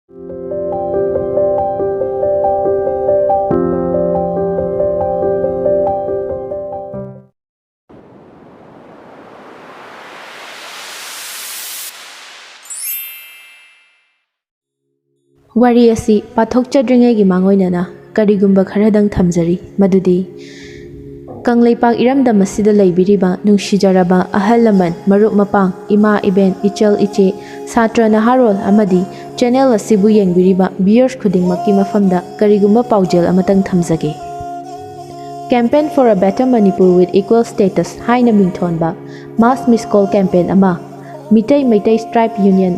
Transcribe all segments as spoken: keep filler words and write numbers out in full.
ꯋꯥꯔꯤ ꯑꯁꯤ ꯄꯥꯊꯣꯛꯆꯗ꯭ꯔꯤꯉꯩꯒꯤ ꯃꯥꯡꯑꯣꯏꯅꯅ ꯀꯔꯤꯒꯨꯝꯕ ꯈꯔꯗꯪ ꯊꯝꯖꯔꯤ, ꯃꯗꯨꯗꯤ ꯀꯪꯂꯩꯄꯥꯛ ꯏꯔꯝꯗꯝ ꯑꯁꯤꯗ ꯂꯩꯕꯤꯔꯤꯕ ꯅꯨꯡꯁꯤꯖꯔꯕ ꯑꯍꯜ ꯂꯃꯟ, ꯃꯔꯨꯞ ꯃꯄꯥꯡ, ꯏꯃꯥ ꯏꯕꯦꯟ, ꯏꯆꯜ ꯏꯆꯦ, ꯁꯥꯇ꯭ꯔ ꯅꯍꯥꯔꯣꯜ ꯑꯃꯗꯤ ꯆꯦꯅꯦꯜ ꯑꯁꯤꯕꯨ ꯌꯦꯡꯕꯤꯔꯤꯕ viewers ꯈꯨꯗꯤꯡꯃꯛꯀꯤ ꯃꯐꯝꯗ ꯀꯔꯤꯒꯨꯝꯕ ꯄꯥꯎꯖꯦꯜ ꯑꯃꯇꯪ ꯊꯝꯖꯒꯦ꯫ Campaign for a Better Manipur with Equal Status ꯍꯥꯏꯅ ꯃꯤꯡꯊꯣꯟꯕ mass miss call campaign ꯑꯃ Meitei Meiteis Tribe Union,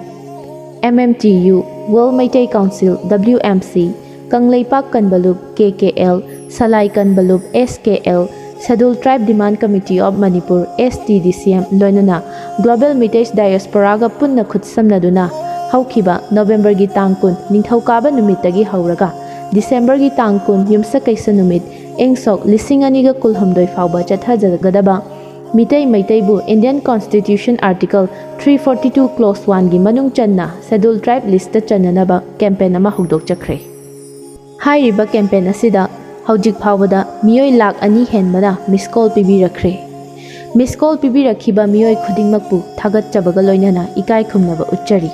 M M T U, World Meitei Council, W M C, Kangleipak ꯀꯟꯕ ꯂꯨꯞ, K K L, ꯁꯂꯥꯏ ꯀꯟꯕ ꯂꯨꯞ, S K L, Scheduled Tribe Demand Committee of Manipur, S T D C M, ꯂꯣꯏꯅꯅ Global Meiteis Diasporaꯒ ꯄꯨꯟꯅ ꯈꯨꯠꯁꯝꯅꯗꯨꯅ ꯍꯧꯈꯤꯕ ꯅꯣꯕꯦꯝꯕꯔꯒꯤ ꯇꯥꯡ ꯀꯨꯟ, ꯅꯤꯡꯊꯧꯀꯥꯕ ꯅꯨꯃꯤꯠꯇꯒꯤ ꯍꯧꯔꯒ ꯗꯤꯁꯦꯝꯕꯔꯒꯤ ꯇꯥꯡ ꯀꯨꯟ, ꯌꯨꯝꯁꯀꯩꯁ ꯅꯨꯃꯤꯠ, ꯏꯪ ꯁꯣꯛ ꯂꯤꯁꯤꯡ ꯑꯅꯤꯒ ꯀꯨꯟꯍꯨꯝꯗꯣꯏ ꯐꯥꯎꯕ ꯆꯠꯊꯖꯒꯗꯕ Meitei ꯃꯩꯇꯩꯕꯨ Indian Constitution Article three forty two Clause one ꯒꯤ ꯃꯅꯨꯡ ꯆꯟꯅ Scheduled Tribe list ꯆꯟꯅꯅꯕ campaign ꯑꯃ ꯍꯧꯗꯣꯛꯆꯈ꯭ꯔꯦ꯫ ꯍꯥꯏꯔꯤꯕ campaign ꯑꯁꯤꯗ ꯍꯧꯖꯤꯛ ꯐꯥꯎꯕꯗ ꯃꯤꯑꯣꯏ ꯂꯥꯈ ꯑꯅꯤ ꯍꯦꯟꯕꯅ miss call ꯄꯤꯕꯤꯔꯛꯈ꯭ꯔꯦ꯫ Miss call ꯄꯤꯕꯤꯔꯛꯈꯤꯕ ꯃꯤꯑꯣꯏ ꯈꯨꯗꯤꯡꯃꯛꯄꯨ ꯊꯥꯒꯠꯆꯕꯒ ꯂꯣꯏꯅꯅ ꯏꯀꯥꯏ ꯈꯨꯝꯅꯕ ꯎꯠꯆꯔꯤ꯫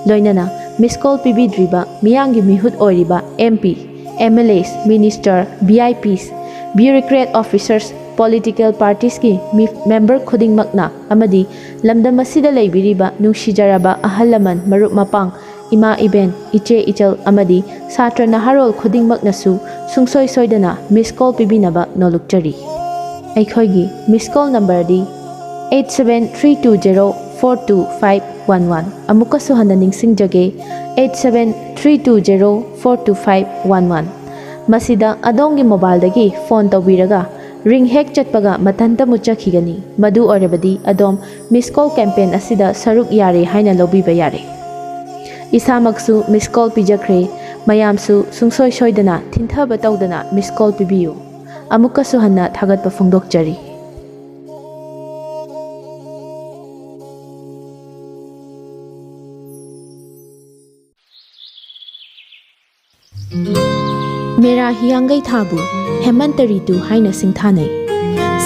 ꯂꯣꯏꯅꯅ miss call ꯄꯤꯕꯤꯗ꯭ꯔꯤꯕ ꯃꯤꯌꯥꯝꯒꯤ ꯃꯤꯍꯨꯠ ꯑꯣꯏꯔꯤꯕ M P, M L As, minister, V I Ps, bureaucrat officers, political parties ꯀꯤ ꯃꯤ-, member ꯈꯨꯗꯤꯡꯃꯛꯅ ꯑꯃꯗꯤ ꯂꯝꯗꯝ ꯑꯁꯤꯗ ꯂꯩꯕꯤꯔꯤꯕ ꯅꯨꯡꯁꯤꯖꯔꯕ ꯑꯍꯜ ꯂꯃꯟ, ꯃꯔꯨꯞ ꯃꯄꯥꯡ, ꯏꯃꯥ ꯏꯕꯦꯟ, ꯏꯆꯦ ꯏꯆꯜ ꯑꯃꯗꯤ ꯁꯥꯇ꯭ꯔ ꯅꯍꯥꯔꯣꯜ ꯈꯨꯗꯤꯡꯃꯛꯅꯁꯨ ꯁꯨꯡꯁꯣꯏ ꯁꯣꯏꯗꯅ miss call ꯄꯤꯕꯤꯅꯕ ꯅꯣꯂꯨꯛꯆꯔꯤ꯫ ꯑꯩꯈꯣꯏꯒꯤ miss call number ꯗꯤ eight seven three two zero four two five one one꯫ ꯑꯃꯨꯛꯀꯁꯨ ꯍꯟꯅ ꯅꯤꯡꯁꯤꯡꯖꯒꯦ, eight seven three two zero four two five one one꯫ ꯃꯁꯤꯗ ꯑꯗꯣꯝꯒꯤ mobile ꯗꯒꯤ phone ꯇꯧꯕꯤꯔꯒ ring ꯍꯦꯛ ꯆꯠꯄꯒ ꯃꯊꯟꯇ ꯃꯨꯠꯆꯈꯤꯒꯅꯤ꯫ ꯃꯗꯨ ꯑꯣꯏꯔꯕꯗꯤ ꯑꯗꯣꯝ miss call campaign ꯑꯁꯤꯗ ꯁꯔꯨꯛ ꯌꯥꯔꯦ ꯍꯥꯏꯅ ꯂꯧꯕꯤꯕ ꯌꯥꯔꯦ꯫ ꯏꯁꯥꯃꯛꯁꯨ miss call ꯄꯤꯖꯈ꯭ꯔꯦ꯫ ꯃꯌꯥꯝꯁꯨ ꯁꯨꯡꯁꯣꯏ ꯁꯣꯏꯗꯅ ꯊꯤꯟꯊꯕ ꯇꯧꯗꯅ miss call ꯄꯤꯕꯤꯌꯨ꯫ ꯑꯃꯨꯛꯀꯁꯨ ꯍꯟꯅ ꯊꯥꯒꯠꯄ ꯐꯣꯡꯗꯣꯛꯆꯔꯤ꯫ ꯃꯦꯔꯥ ꯍꯤꯌꯥꯡꯒꯩ ꯊꯥꯕꯨ ꯍꯦꯃꯟꯇ ꯔꯤꯇꯨ ꯍꯥꯏꯅ ꯁꯤꯡꯊꯥꯅꯩ꯫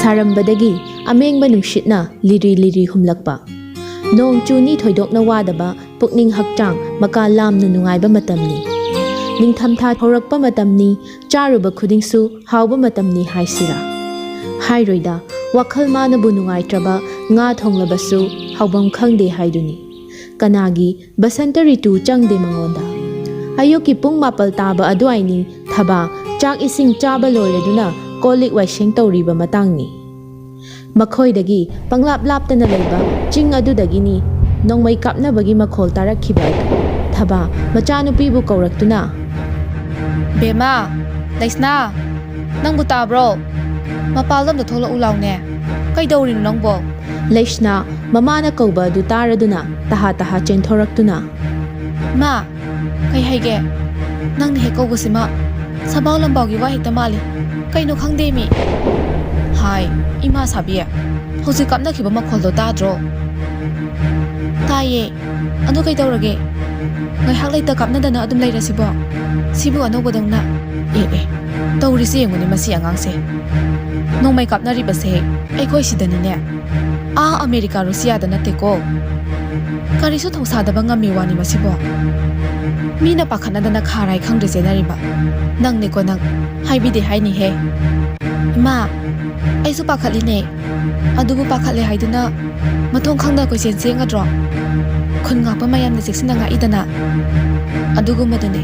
ꯁꯥꯔꯝꯕꯗꯒꯤ ꯑꯃꯦꯡꯕ ꯅꯨꯡꯁꯤꯠꯅ ꯂꯤꯔꯤ ꯂꯤꯔꯤ ꯍꯨꯝꯂꯛꯄ꯫ ꯅꯣꯡ ꯆꯨꯅꯤ ꯊꯣꯏꯗꯣꯛꯅ ꯋꯥꯗꯕ, ꯄꯨꯛꯅꯤꯡ ꯍꯛꯆꯥꯡ ꯃꯀꯥ ꯂꯥꯝꯅ ꯅꯨꯡꯉꯥꯏꯕ ꯃꯇꯝꯅꯤ꯫ ꯅꯤꯡꯊꯝꯊꯥ ꯍꯧꯔꯛꯄ ꯃꯇꯝꯅꯤ, ꯆꯥꯔꯨꯕ ꯈꯨꯗꯤꯡꯁꯨ ꯍꯥꯎꯕ ꯃꯇꯝꯅꯤ ꯍꯥꯏꯁꯤꯔꯥ? ꯍꯥꯏꯔꯣꯏꯗ, ꯋꯥꯈꯜ ꯃꯥꯅꯕꯨ ꯅꯨꯡꯉꯥꯏꯇ꯭ꯔꯕ ꯉꯥ ꯊꯣꯡꯂꯕꯁꯨ ꯍꯥꯎꯐꯝ ꯈꯪꯗꯦ ꯍꯥꯏꯗꯨꯅꯤ꯫ ꯀꯅꯥꯒꯤ ꯕꯁꯟꯇ ꯔꯤꯇꯨ ꯆꯪꯗꯦ ꯃꯉꯣꯟꯗ꯫ ꯑꯌꯨꯛꯀꯤ ꯄꯨꯡ ꯃꯥꯄꯜ ꯇꯥꯕ ꯑꯗꯨꯋꯥꯏꯅꯤ꯫ ꯊꯕꯥ ꯆꯥꯛ ꯏꯁꯤꯡ ꯆꯥꯕ ꯂꯣꯏꯔꯗꯨꯅ ꯀꯣꯜ ꯂꯤꯛ ꯋꯥꯏꯁꯦꯡ ꯇꯧꯔꯤꯕ ꯃꯇꯥꯡꯅꯤ꯫ ꯃꯈꯣꯏꯗꯒꯤ ꯄꯪꯂꯥꯞ ꯂꯥꯞꯇꯅ ꯂꯩꯕ ꯆꯤꯡ ꯑꯗꯨꯗꯒꯤꯅꯤ ꯅꯣꯡꯃꯩ ꯀꯥꯞꯅꯕꯒꯤ ꯃꯈꯣꯜ ꯇꯥꯔꯛꯈꯤꯕ ꯑꯗꯨ꯫ ꯊꯕꯥ ꯃꯆꯥꯅꯨꯄꯤꯕꯨ ꯀꯧꯔꯛꯇꯨꯅ, "ꯕꯦꯝꯃ, ꯂꯩꯁꯅꯥ, ꯅꯪꯕꯨ ꯇꯥꯕ꯭ꯔꯣ? ꯃꯄꯥꯜꯗ ꯑꯝꯇ ꯊꯣꯛꯂꯛꯎ ꯂꯥꯎꯅꯦ꯫ ꯀꯩꯗꯧꯔꯤꯅꯣ ꯅꯪꯕꯣ?" ꯂꯩꯁꯅꯥ ꯃꯃꯥꯅ ꯀꯧꯕ ꯑꯗꯨ ꯇꯥꯔꯗꯨꯅ ꯇꯍꯥ ꯇꯍꯥ ꯆꯦꯟꯊꯣꯔꯛꯇꯨꯅ, "ꯃꯥ, ꯀꯩ ꯍꯥꯏꯒꯦ? ꯅꯪꯅ ꯍꯦꯛ ꯀꯧꯕꯁꯤꯃ ꯁꯕꯥꯎ ꯂꯝꯕꯥꯎꯒꯤ ꯋꯥ ꯍꯦꯛꯇ ꯃꯥꯜꯂꯤ꯫ ꯀꯩꯅꯣ ꯈꯪꯗꯦ ꯃꯤ꯫ ꯍꯥꯏ, ꯏꯃꯥ ꯁꯥꯕꯤ, ꯍꯧꯖꯤꯛ ꯀꯥꯞꯅꯈꯤꯕ ꯃꯈꯣꯜꯗꯣ ꯇꯥꯗ꯭ꯔꯣ?" "ꯇꯥꯏꯌꯦ꯫ ꯑꯗꯨ ꯀꯩꯗꯧꯔꯒꯦ? ꯉꯥꯏꯍꯥꯛ ꯂꯩꯇ ꯀꯥꯞꯅꯗꯅ ꯑꯗꯨꯝ ꯂꯩꯔꯁꯤꯕꯣ? ꯁꯤꯕꯨ ꯑꯅꯧꯕꯗꯧꯅ꯫ ꯑꯦ, ꯑꯦ, ꯇꯧꯔꯤꯁꯤ ꯌꯦꯡꯉꯨꯅꯦ ꯃꯁꯤ ꯑꯉꯥꯡꯁꯦ꯫ ꯅꯣꯡꯃꯩ ꯀꯥꯞꯅꯔꯤꯕꯁꯦ ꯑꯩꯈꯣꯏ ꯁꯤꯗꯅꯤꯅꯦ꯫ ꯑꯥ ꯑꯃꯦꯔꯤꯀꯥ ꯔꯨꯁꯤꯌꯥꯗ ꯅꯠꯇꯦꯀꯣ꯫ ꯀꯔꯤꯁꯨ ꯊꯧꯁꯥꯗꯕ ꯉꯝꯃꯤ ꯋꯥꯅꯤ ꯃꯁꯤꯕꯣ꯫ ꯃꯤꯅ ꯄꯥꯈꯠꯅꯗꯅ ꯈꯥꯔꯥꯏ ꯈꯪꯗ꯭ꯔꯦ ꯆꯦꯟꯅꯔꯤꯕ꯫ ꯅꯪꯅꯤꯀꯣ ꯅꯪ꯫ ꯍꯥꯏꯕꯤꯗꯦ ꯍꯥꯏꯅꯤꯍꯦ꯫ ꯏꯃꯥ, ꯑꯩꯁꯨ ꯄꯥꯈꯠꯂꯤꯅꯦ꯫ ꯑꯗꯨꯕꯨ ꯄꯥꯈꯠꯂꯦ ꯍꯥꯏꯗꯨꯅ ꯃꯊꯣꯡ ꯈꯪꯗ ꯀꯣꯏꯆꯦꯟ ꯆꯦꯟꯒꯗ꯭ꯔꯣ? ꯈꯨꯟ ꯉꯥꯛꯄ ꯃꯌꯥꯝꯅ ꯆꯦꯛꯁꯤꯟꯅ ꯉꯥꯛꯏꯗꯅ꯫ ꯑꯗꯨꯒꯨꯝꯕꯗꯨꯅꯦ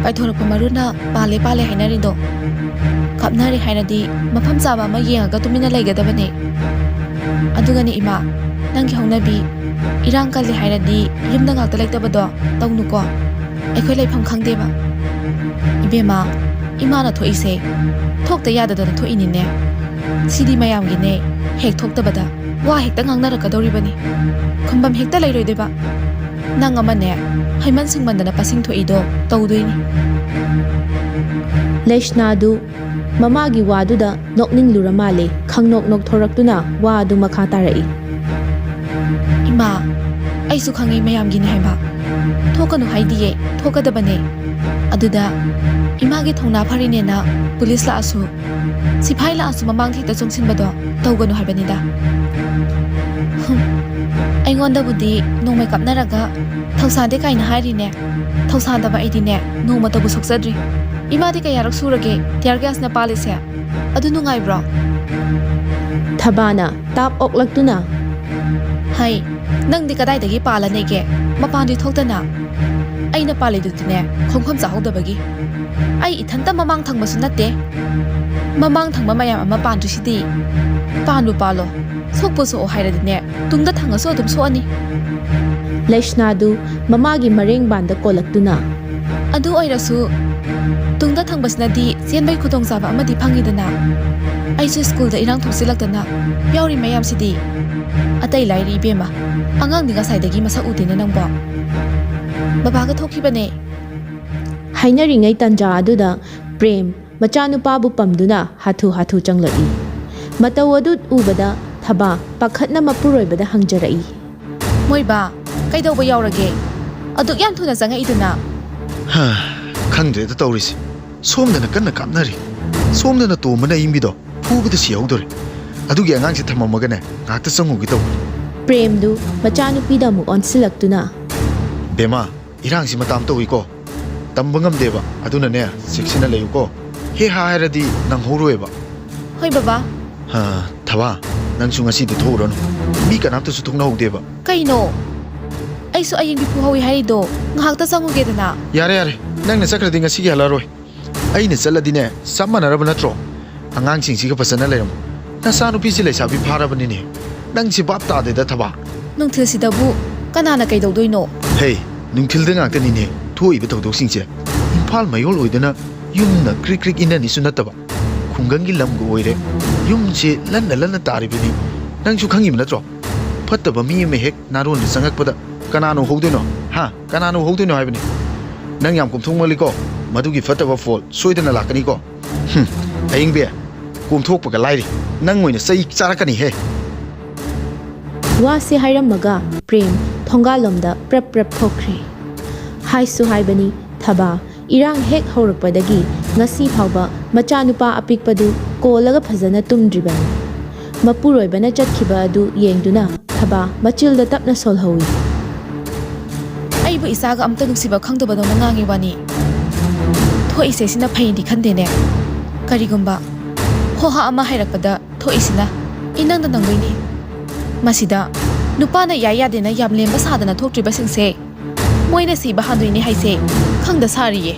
ꯄꯥꯏꯊꯣꯔꯛꯄ ꯃꯔꯨꯅ ꯄꯥꯜꯂꯦ ꯄꯥꯜꯂꯦ ꯍꯥꯏꯅꯔꯤꯗꯣ꯫ ꯀꯥꯞꯅꯔꯦ ꯍꯥꯏꯔꯗꯤ ꯃꯐꯝ ꯆꯥꯕ ꯑꯃ ꯌꯦꯡꯉꯒ ꯇꯨꯃꯤꯟꯅ ꯂꯩꯒꯗꯕꯅꯦ꯫ ꯑꯗꯨꯒꯅꯦ ꯏꯃꯥ, ꯅꯪꯒꯤ ꯍꯧꯅꯕꯤ ꯏꯔꯥꯡ ꯀꯜꯂꯦ ꯍꯥꯏꯔꯗꯤ ꯌꯨꯝꯗ ꯉꯥꯛꯇ ꯂꯩꯇꯕꯗꯣ ꯇꯧꯅꯨꯀꯣ꯫ ꯑꯩꯈꯣꯏ ꯂꯩꯐꯝ ꯈꯪꯗꯦꯕ꯫ ꯏꯕꯦꯝꯃ, ꯏꯃꯥꯅ ꯊꯣꯛꯏꯁꯦ ꯊꯣꯛꯇ ꯌꯥꯗꯗꯅ ꯊꯣꯛꯏꯅꯤꯅꯦ꯫ ꯁꯤꯗꯤ ꯃꯌꯥꯝꯒꯤꯅꯦ ꯍꯦꯛ ꯊꯣꯛꯇꯕꯗ ꯋꯥ ꯍꯦꯛꯇ ꯉꯥꯡꯅꯔꯛꯀꯗꯧꯔꯤꯕꯅꯤ꯫ ꯈꯨꯝꯕꯝ ꯍꯦꯛꯇ ꯂꯩꯔꯣꯏꯗꯣꯏꯕ꯫ ꯅꯪ ꯑꯃꯅꯦ ꯍꯩꯃꯟ ꯁꯤꯡꯃꯟꯗꯅ ꯄꯁꯤꯡ ꯊꯣꯛꯏꯗꯣ ꯇꯧꯗꯣꯏꯅꯤ꯫ ꯂꯩꯁꯅꯥꯗꯨ ꯃꯃꯥꯒꯤ ꯋꯥꯗꯨꯗ ꯅꯣꯛꯅꯤꯡꯂꯨꯔ ꯃꯥꯜꯂꯦ꯫ ꯈꯪꯅꯣꯛ ꯅꯣꯛꯊꯣꯔꯛꯇꯨꯅ ꯋꯥ ꯑꯗꯨ ꯃꯈꯥ ꯇꯥꯔꯛꯏ꯫ ꯏꯃꯥ, ꯑꯩꯁꯨ ꯈꯪꯉꯤ ꯃꯌꯥꯝꯒꯤꯅꯤ ꯍꯥꯏꯕ꯫ ꯊꯣꯛꯀꯅꯨ ꯍꯥꯏꯗꯤꯌꯦ, ꯊꯣꯛꯀꯗꯕꯅꯦ꯫ ꯑꯗꯨꯗ ꯏꯃꯥꯒꯤ ꯊꯧꯅꯥ ꯐꯔꯤꯅꯦꯅ ꯄꯨꯂꯤꯁ ꯂꯥꯛꯑꯁꯨ, ꯁꯤꯐꯥꯏ ꯂꯥꯛꯑꯁꯨ ꯃꯃꯥꯡ ꯊꯦꯛꯇ ꯆꯣꯡꯁꯤꯟꯕꯗꯣ ꯇꯧꯒꯅꯨ ꯍꯥꯏꯕꯅꯤꯗ꯫ ꯍꯨꯝ, ꯑꯩꯉꯣꯟꯗꯕꯨꯗꯤ ꯅꯣꯡꯃꯩ ꯀꯥꯞꯅꯔꯒ ꯊꯧꯁꯥꯗꯦ ꯀꯥꯏꯅ ꯍꯥꯏꯔꯤꯅꯦ꯫ ꯊꯧꯁꯥꯗꯕ ꯑꯩꯗꯤꯅꯦ ꯅꯣꯡꯃꯇꯕꯨ ꯁꯣꯛꯆꯗ꯭ꯔꯤ꯫ ꯏꯃꯥꯗꯤ ꯀꯌꯥꯔꯛ ꯁꯨꯔꯒꯦ tear gasꯅ ꯄꯥꯜꯂꯤꯁꯦ? ꯑꯗꯨ ꯅꯨꯡꯉꯥꯏꯕ꯭ꯔꯣ? ꯊꯕꯥꯅ ꯇꯥꯞ ꯑꯣꯛꯂꯛꯇꯨꯅ, ꯍꯩ, ꯅꯪꯗꯤ ꯀꯗꯥꯏꯗꯒꯤ ꯄꯥꯜꯂ ꯅꯩꯒꯦ? ꯃꯄꯥꯟꯗꯤ ꯊꯣꯛꯇꯅ꯫ ꯑꯩꯅ ꯄꯥꯜꯂꯤꯗꯨꯗꯤꯅꯦ, ꯈꯣꯡꯐꯝ ꯆꯥꯍꯧꯗꯕꯒꯤ꯫ ꯑꯩ ꯏꯊꯟꯇ ꯃꯃꯥꯡ ꯊꯪꯕꯁꯨ ꯅꯠꯇꯦ꯫ ꯃꯃꯥꯡ ꯊꯪꯕ ꯃꯌꯥꯝ ꯑꯃ ꯄꯥꯟꯗ꯭ꯔꯤꯁꯤꯗꯤ꯫ ꯄꯥꯟꯕꯨ ꯄꯥꯜꯂꯣ, ꯁꯣꯛꯄꯨ ꯁꯣꯛꯑꯣ ꯍꯥꯏꯔꯗꯤꯅꯦ, ꯇꯨꯡꯗ ꯊꯪꯉꯁꯨ ꯑꯗꯨꯝ ꯁꯣꯛꯑꯅꯤ꯫ ꯂꯩꯁꯅꯥꯗꯨ ꯃꯃꯥꯒꯤ ꯃꯔꯦꯡꯕꯥꯟꯗ ꯀꯣꯜꯂꯛꯇꯨꯅ, ꯑꯗꯨ ꯑꯣꯏꯔꯁꯨ ꯇꯨꯡꯗ ꯊꯪꯕꯁꯤꯅꯗꯤ ꯆꯦꯟꯕꯒꯤ ꯈꯨꯗꯣꯡꯆꯥꯕ ꯑꯃꯗꯤ ꯐꯪꯉꯤꯗꯅ꯫ ꯑꯩꯁꯨ ꯁ꯭ꯀꯨꯜꯗ ꯏꯔꯥꯡ ꯊꯣꯛꯆꯤꯜꯂꯛꯇꯅ ꯌꯥꯎꯔꯤ ꯃꯌꯥꯝꯁꯤꯗꯤ꯫ ꯑꯇꯩ ꯂꯥꯏꯔꯤ ꯏꯕꯦꯝꯃ, ꯑꯉꯥꯡꯗꯤ ꯉꯁꯥꯏꯗꯒꯤ ꯃꯁꯛ ꯎꯗꯦꯅꯦ ꯅꯪꯕꯣ꯫ ꯕꯕꯥꯒ ꯊꯣꯛꯈꯤꯕꯅꯦ꯫ ꯍꯥꯏꯅꯔꯤꯉꯩ ꯇꯟꯖꯥ ꯑꯗꯨꯗ ꯄ꯭ꯔꯦꯝ ꯃꯆꯥꯅꯨꯄꯥꯕꯨ ꯄꯝꯗꯨꯅ ꯍꯥꯊꯨ ꯍꯥꯊꯨ ꯆꯪꯂꯛꯏ꯫ ꯃꯇꯧ ꯑꯗꯨ ꯎꯕꯗ ꯊꯕꯥ ꯄꯥꯈꯠꯅ ꯃꯄꯨꯔꯣꯏꯕꯗ ꯍꯪꯖꯔꯛꯏ꯫ ꯃꯣꯏꯕꯥ, ꯀꯩꯗꯧꯕ ꯌꯥꯎꯔꯒꯦ? ꯑꯗꯨꯛ ꯌꯥꯝ ꯊꯨꯅ ꯆꯪꯉꯛꯏꯗꯨꯅ? ꯍꯥ, ꯈꯪꯗ꯭ꯔꯦꯗ ꯇꯧꯔꯤꯁꯦ꯫ ꯁꯣꯝꯗꯅ ꯀꯟꯅ ꯀꯥꯞꯅꯔꯤ, ꯁꯣꯝꯗꯅ ꯇꯣꯝꯕꯅ ꯑꯏꯪꯕꯤꯗꯣ ꯐꯨꯕꯗ ꯁꯤꯍꯧꯗꯣꯔꯦ꯫ ꯑꯗꯨꯒꯤ ꯑꯉꯥꯡꯁꯦ ꯊꯝꯃꯝꯃꯒꯅꯦ, ꯉꯥꯏꯍꯥꯛꯇ ꯆꯪꯉꯨꯒꯦ ꯇꯧꯕꯅꯤ꯫ ꯄ꯭ꯔꯦꯝꯗꯨ ꯃꯆꯥꯅꯨꯄꯤꯗ ꯑꯃꯨꯛ ꯑꯣꯟꯁꯤꯜꯂꯛꯇꯨꯅ, ꯕꯦꯝꯃ, ꯏꯔꯥꯡꯁꯤ ꯃꯇꯥꯝ ꯇꯧꯏꯀꯣ꯫ ꯇꯝꯕ ꯉꯝꯗꯦꯕ, ꯑꯗꯨꯅꯅꯦ, ꯆꯦꯛꯁꯤꯟꯅ ꯂꯩꯌꯨꯀꯣ꯫ ꯍꯦ ꯍꯥ ꯍꯥꯏꯔꯗꯤ ꯅꯪꯍꯧꯔꯣꯏꯕ꯫ ꯍꯣꯏ ꯕꯕꯥ꯫ ꯍꯥ, ꯊꯕꯥ, ꯅꯪꯁꯨ ꯉꯁꯤꯗꯤ ꯊꯣꯛꯎꯔꯅꯨ꯫ ꯃꯤ ꯀꯅꯥꯝꯇꯁꯨ ꯊꯣꯛꯅꯍꯧꯗꯦꯕ꯫ ꯀꯩꯅꯣ? ꯑꯩꯁꯨ ꯑꯌꯤꯡꯕꯤ ꯐꯨꯍꯧꯏ ꯍꯥꯏꯔꯤꯗꯣ ꯉꯥꯏꯍꯥꯛꯇ ꯆꯪꯉꯨꯒꯦꯗꯅ꯫ ꯌꯥꯔꯦ, ꯌꯥꯔꯦ, ꯅꯪꯅ ꯆꯠꯈ꯭ꯔꯗꯤ ꯉꯁꯤꯒꯤ ꯍꯜꯂꯔꯣꯏ꯫ ꯑꯩꯅ ꯆꯠꯂꯗꯤꯅꯦ, ꯆꯞ ꯃꯥꯟꯅꯔꯕ ꯅꯠꯇ꯭ꯔꯣ? ꯑꯉꯥꯡꯁꯤꯡꯁꯤꯒ ꯐꯖꯅ ꯂꯩꯔꯝꯃꯨ꯫ ꯅꯆꯥꯅꯨꯄꯤꯁꯤ ꯂꯩꯁꯥꯕꯤ ꯐꯥꯔꯕꯅꯤꯅꯦ꯫ ꯅꯪꯁꯤ ꯚꯥꯞ ꯇꯥꯗꯦꯗ, ꯊꯕꯥ꯫ ꯅꯨꯡꯊꯤꯜꯁꯤꯗꯕꯨ ꯀꯅꯥꯅ ꯀꯩꯗꯧꯗꯣꯏꯅꯣ? ꯍꯦ, ꯅꯨꯡꯊꯤꯜꯗ ꯉꯥꯛꯇꯅꯤꯅꯦ ꯊꯣꯛꯏꯕ ꯊꯧꯗꯣꯛꯁꯤꯡꯁꯦ꯫ ꯏꯝꯐꯥꯜ ꯃꯌꯣꯜ ꯑꯣꯏꯗꯅ ꯌꯨꯝꯅ ꯀ꯭ꯔꯤꯛ ꯀ꯭ꯔꯤꯛ ꯏꯟꯅꯅꯤꯁꯨ ꯅꯠꯇꯕ, ꯈꯨꯡꯒꯪꯒꯤ ꯂꯝꯒ ꯑꯣꯏꯔꯦ꯫ ꯌꯨꯝꯁꯦ ꯂꯟꯅ ꯂꯟꯅ ꯇꯥꯔꯤꯕꯅꯤ꯫ ꯅꯪꯁꯨ ꯈꯪꯉꯤꯕ ꯅꯠꯇ꯭ꯔꯣ? ꯐꯠꯇꯕ ꯃꯤ ꯑꯃ ꯍꯦꯛ ꯅꯥꯔꯣꯟꯗ ꯆꯪꯉꯛꯄꯗ ꯀꯅꯥꯅ ꯎꯍꯧꯗꯣꯏꯅꯣ? ꯍꯥ? ꯀꯅꯥꯅ ꯎꯍꯧꯗꯣꯏꯅꯣ ꯍꯥꯏꯕꯅꯤ? ꯅꯪ ꯌꯥꯝ ꯀꯣꯝꯊꯣꯛꯃꯜꯂꯤꯀꯣ꯫ ꯃꯗꯨꯒꯤ ꯐꯠꯇꯕ ꯐꯣꯜ ꯁꯣꯏꯗꯅ ꯂꯥꯛꯀꯅꯤꯀꯣ꯫ ꯍꯨꯝ, ꯑꯌꯤꯡꯕꯤ, ꯀꯣꯝꯊꯣꯛꯄꯒ ꯂꯥꯏꯔꯤ, ꯅꯪ ꯑꯣꯏꯅ ꯆꯩ ꯆꯥꯔꯛꯀꯅꯤꯍꯦ꯫ ꯋꯥꯁꯦ ꯍꯥꯏꯔꯝꯃꯒ ꯄ꯭ꯔꯦꯝ ꯊꯣꯡꯒꯥꯜꯂꯣꯝꯗ ꯄ꯭ꯔꯞ ꯄ꯭ꯔꯞ ꯊꯣꯛꯈ꯭ꯔꯦ꯫ ꯍꯥꯏꯁꯨ ꯍꯥꯏꯕꯅꯤ, ꯊꯕꯥ, ꯏꯔꯥꯡ ꯍꯦꯛ ꯍꯧꯔꯛꯄꯗꯒꯤ ꯉꯁꯤ ꯐꯥꯎꯕ ꯃꯆꯥꯅꯨꯄꯥ ꯑꯄꯤꯛꯄꯗꯨ ꯀꯣꯜꯂꯒ ꯐꯖꯅ ꯇꯨꯝꯗ꯭ꯔꯤꯕꯅꯤ꯫ ꯃꯄꯨꯔꯣꯏꯕꯅ ꯆꯠꯈꯤꯕ ꯑꯗꯨ ꯌꯦꯡꯗꯨꯅ ꯊꯕꯥ ꯃꯆꯤꯜꯗ ꯇꯞꯅ ꯁꯣꯜꯍꯧꯏ꯫ ꯑꯩꯕꯨ ꯏꯆꯥꯒ ꯑꯝꯇ ꯅꯨꯡꯁꯤꯕ ꯈꯪꯗꯕꯗꯧꯅ ꯉꯥꯡꯉꯤ ꯋꯥꯅꯤ꯫ ꯊꯣꯛꯏꯁꯦ ꯁꯤꯅ ꯐꯩꯗꯤ ꯈꯟꯗꯦꯅꯦ꯫ ꯀꯔꯤꯒꯨꯝꯕ ꯍꯣꯍꯥ ꯑꯃ ꯍꯥꯏꯔꯛꯄꯗ ꯊꯣꯛꯏꯁꯤꯅ ꯏꯅꯪꯗ ꯅꯪꯗꯣꯏꯅꯤ꯫ ꯃꯁꯤꯗ ꯅꯨꯄꯥꯅ ꯌꯥꯏ ꯌꯥꯗꯦꯅ ꯌꯥꯝ ꯂꯦꯝꯕ ꯁꯥꯗꯅ ꯊꯣꯛꯇ꯭ꯔꯤꯕꯁꯤꯡꯁꯦ ꯃꯣꯏꯅ ꯁꯤꯕ ꯍꯥꯟꯗꯣꯏꯅꯤ ꯍꯥꯏꯁꯦ ꯈꯪꯗ ꯁꯥꯔꯤꯌꯦ꯫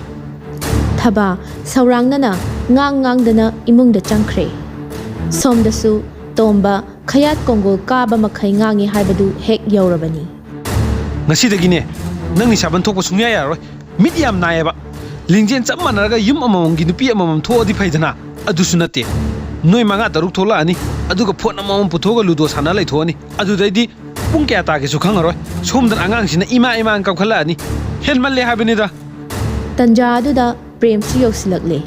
ꯊꯕꯥ ꯁꯧꯔꯥꯡꯅꯅ ꯉꯥꯡ ꯉꯥꯡꯗꯅ ꯏꯃꯨꯡꯗ ꯆꯪꯈ꯭ꯔꯦ꯫ ꯁꯣꯝꯗꯁꯨ ꯇꯣꯝꯕ ꯈꯌꯥꯠ ꯀꯣꯡꯒꯣꯜ ꯀꯥꯕ ꯃꯈꯩ ꯉꯥꯡꯉꯤ ꯍꯥꯏꯕꯗꯨ ꯍꯦꯛ ꯌꯧꯔꯕꯅꯤ꯫ ꯉꯁꯤꯗꯒꯤꯅꯦ ꯅꯪ ꯅꯤꯁꯥꯕꯟ ꯊꯣꯛꯄ ꯁꯨꯡꯌꯥ ꯌꯥꯔꯔꯣꯏ꯫ ꯃꯤꯠ ꯌꯥꯝ ꯅꯥꯏꯌꯦꯕ꯫ ꯂꯤꯡꯖꯦꯜ ꯆꯞ ꯃꯥꯟꯅꯔꯒ ꯌꯨꯝ ꯑꯃꯃꯝꯒꯤ ꯅꯨꯄꯤ ꯑꯃꯃꯝ ꯊꯣꯛꯑꯗꯤ ꯐꯩꯗꯅ꯫ ꯑꯗꯨꯁꯨ ꯅꯠꯇꯦ꯫ ꯅꯣꯏ ꯃꯉꯥ ꯇꯔꯨꯛ ꯊꯣꯛꯂꯛꯑꯅꯤ, ꯑꯗꯨꯒ ꯐꯣꯟ ꯑꯃꯃꯝ ꯄꯨꯊꯣꯛꯑꯒ ꯂꯨꯗꯣ ꯁꯥꯟꯅ ꯂꯩꯊꯣꯛꯑꯅꯤ꯫ ꯑꯗꯨꯗꯩꯗꯤ ꯄꯨꯡ ꯀꯌꯥ ꯇꯥꯒꯦꯁꯨ ꯈꯪꯉꯔꯣꯏ꯫ ꯁꯣꯝꯗꯅ ꯑꯉꯥꯡꯁꯤꯅ ꯏꯃꯥ ꯏꯃꯥꯅ ꯀꯞꯈꯠꯂꯛꯑꯅꯤ꯫ ꯍꯦꯟꯃꯜꯂꯦ ꯍꯥꯏꯕꯅꯤꯗ꯫ ꯇꯟꯖꯥ ꯑꯗꯨꯗ ꯄ꯭ꯔꯦꯝꯁꯨ ꯌꯧꯁꯤꯜꯂꯛꯂꯦ꯫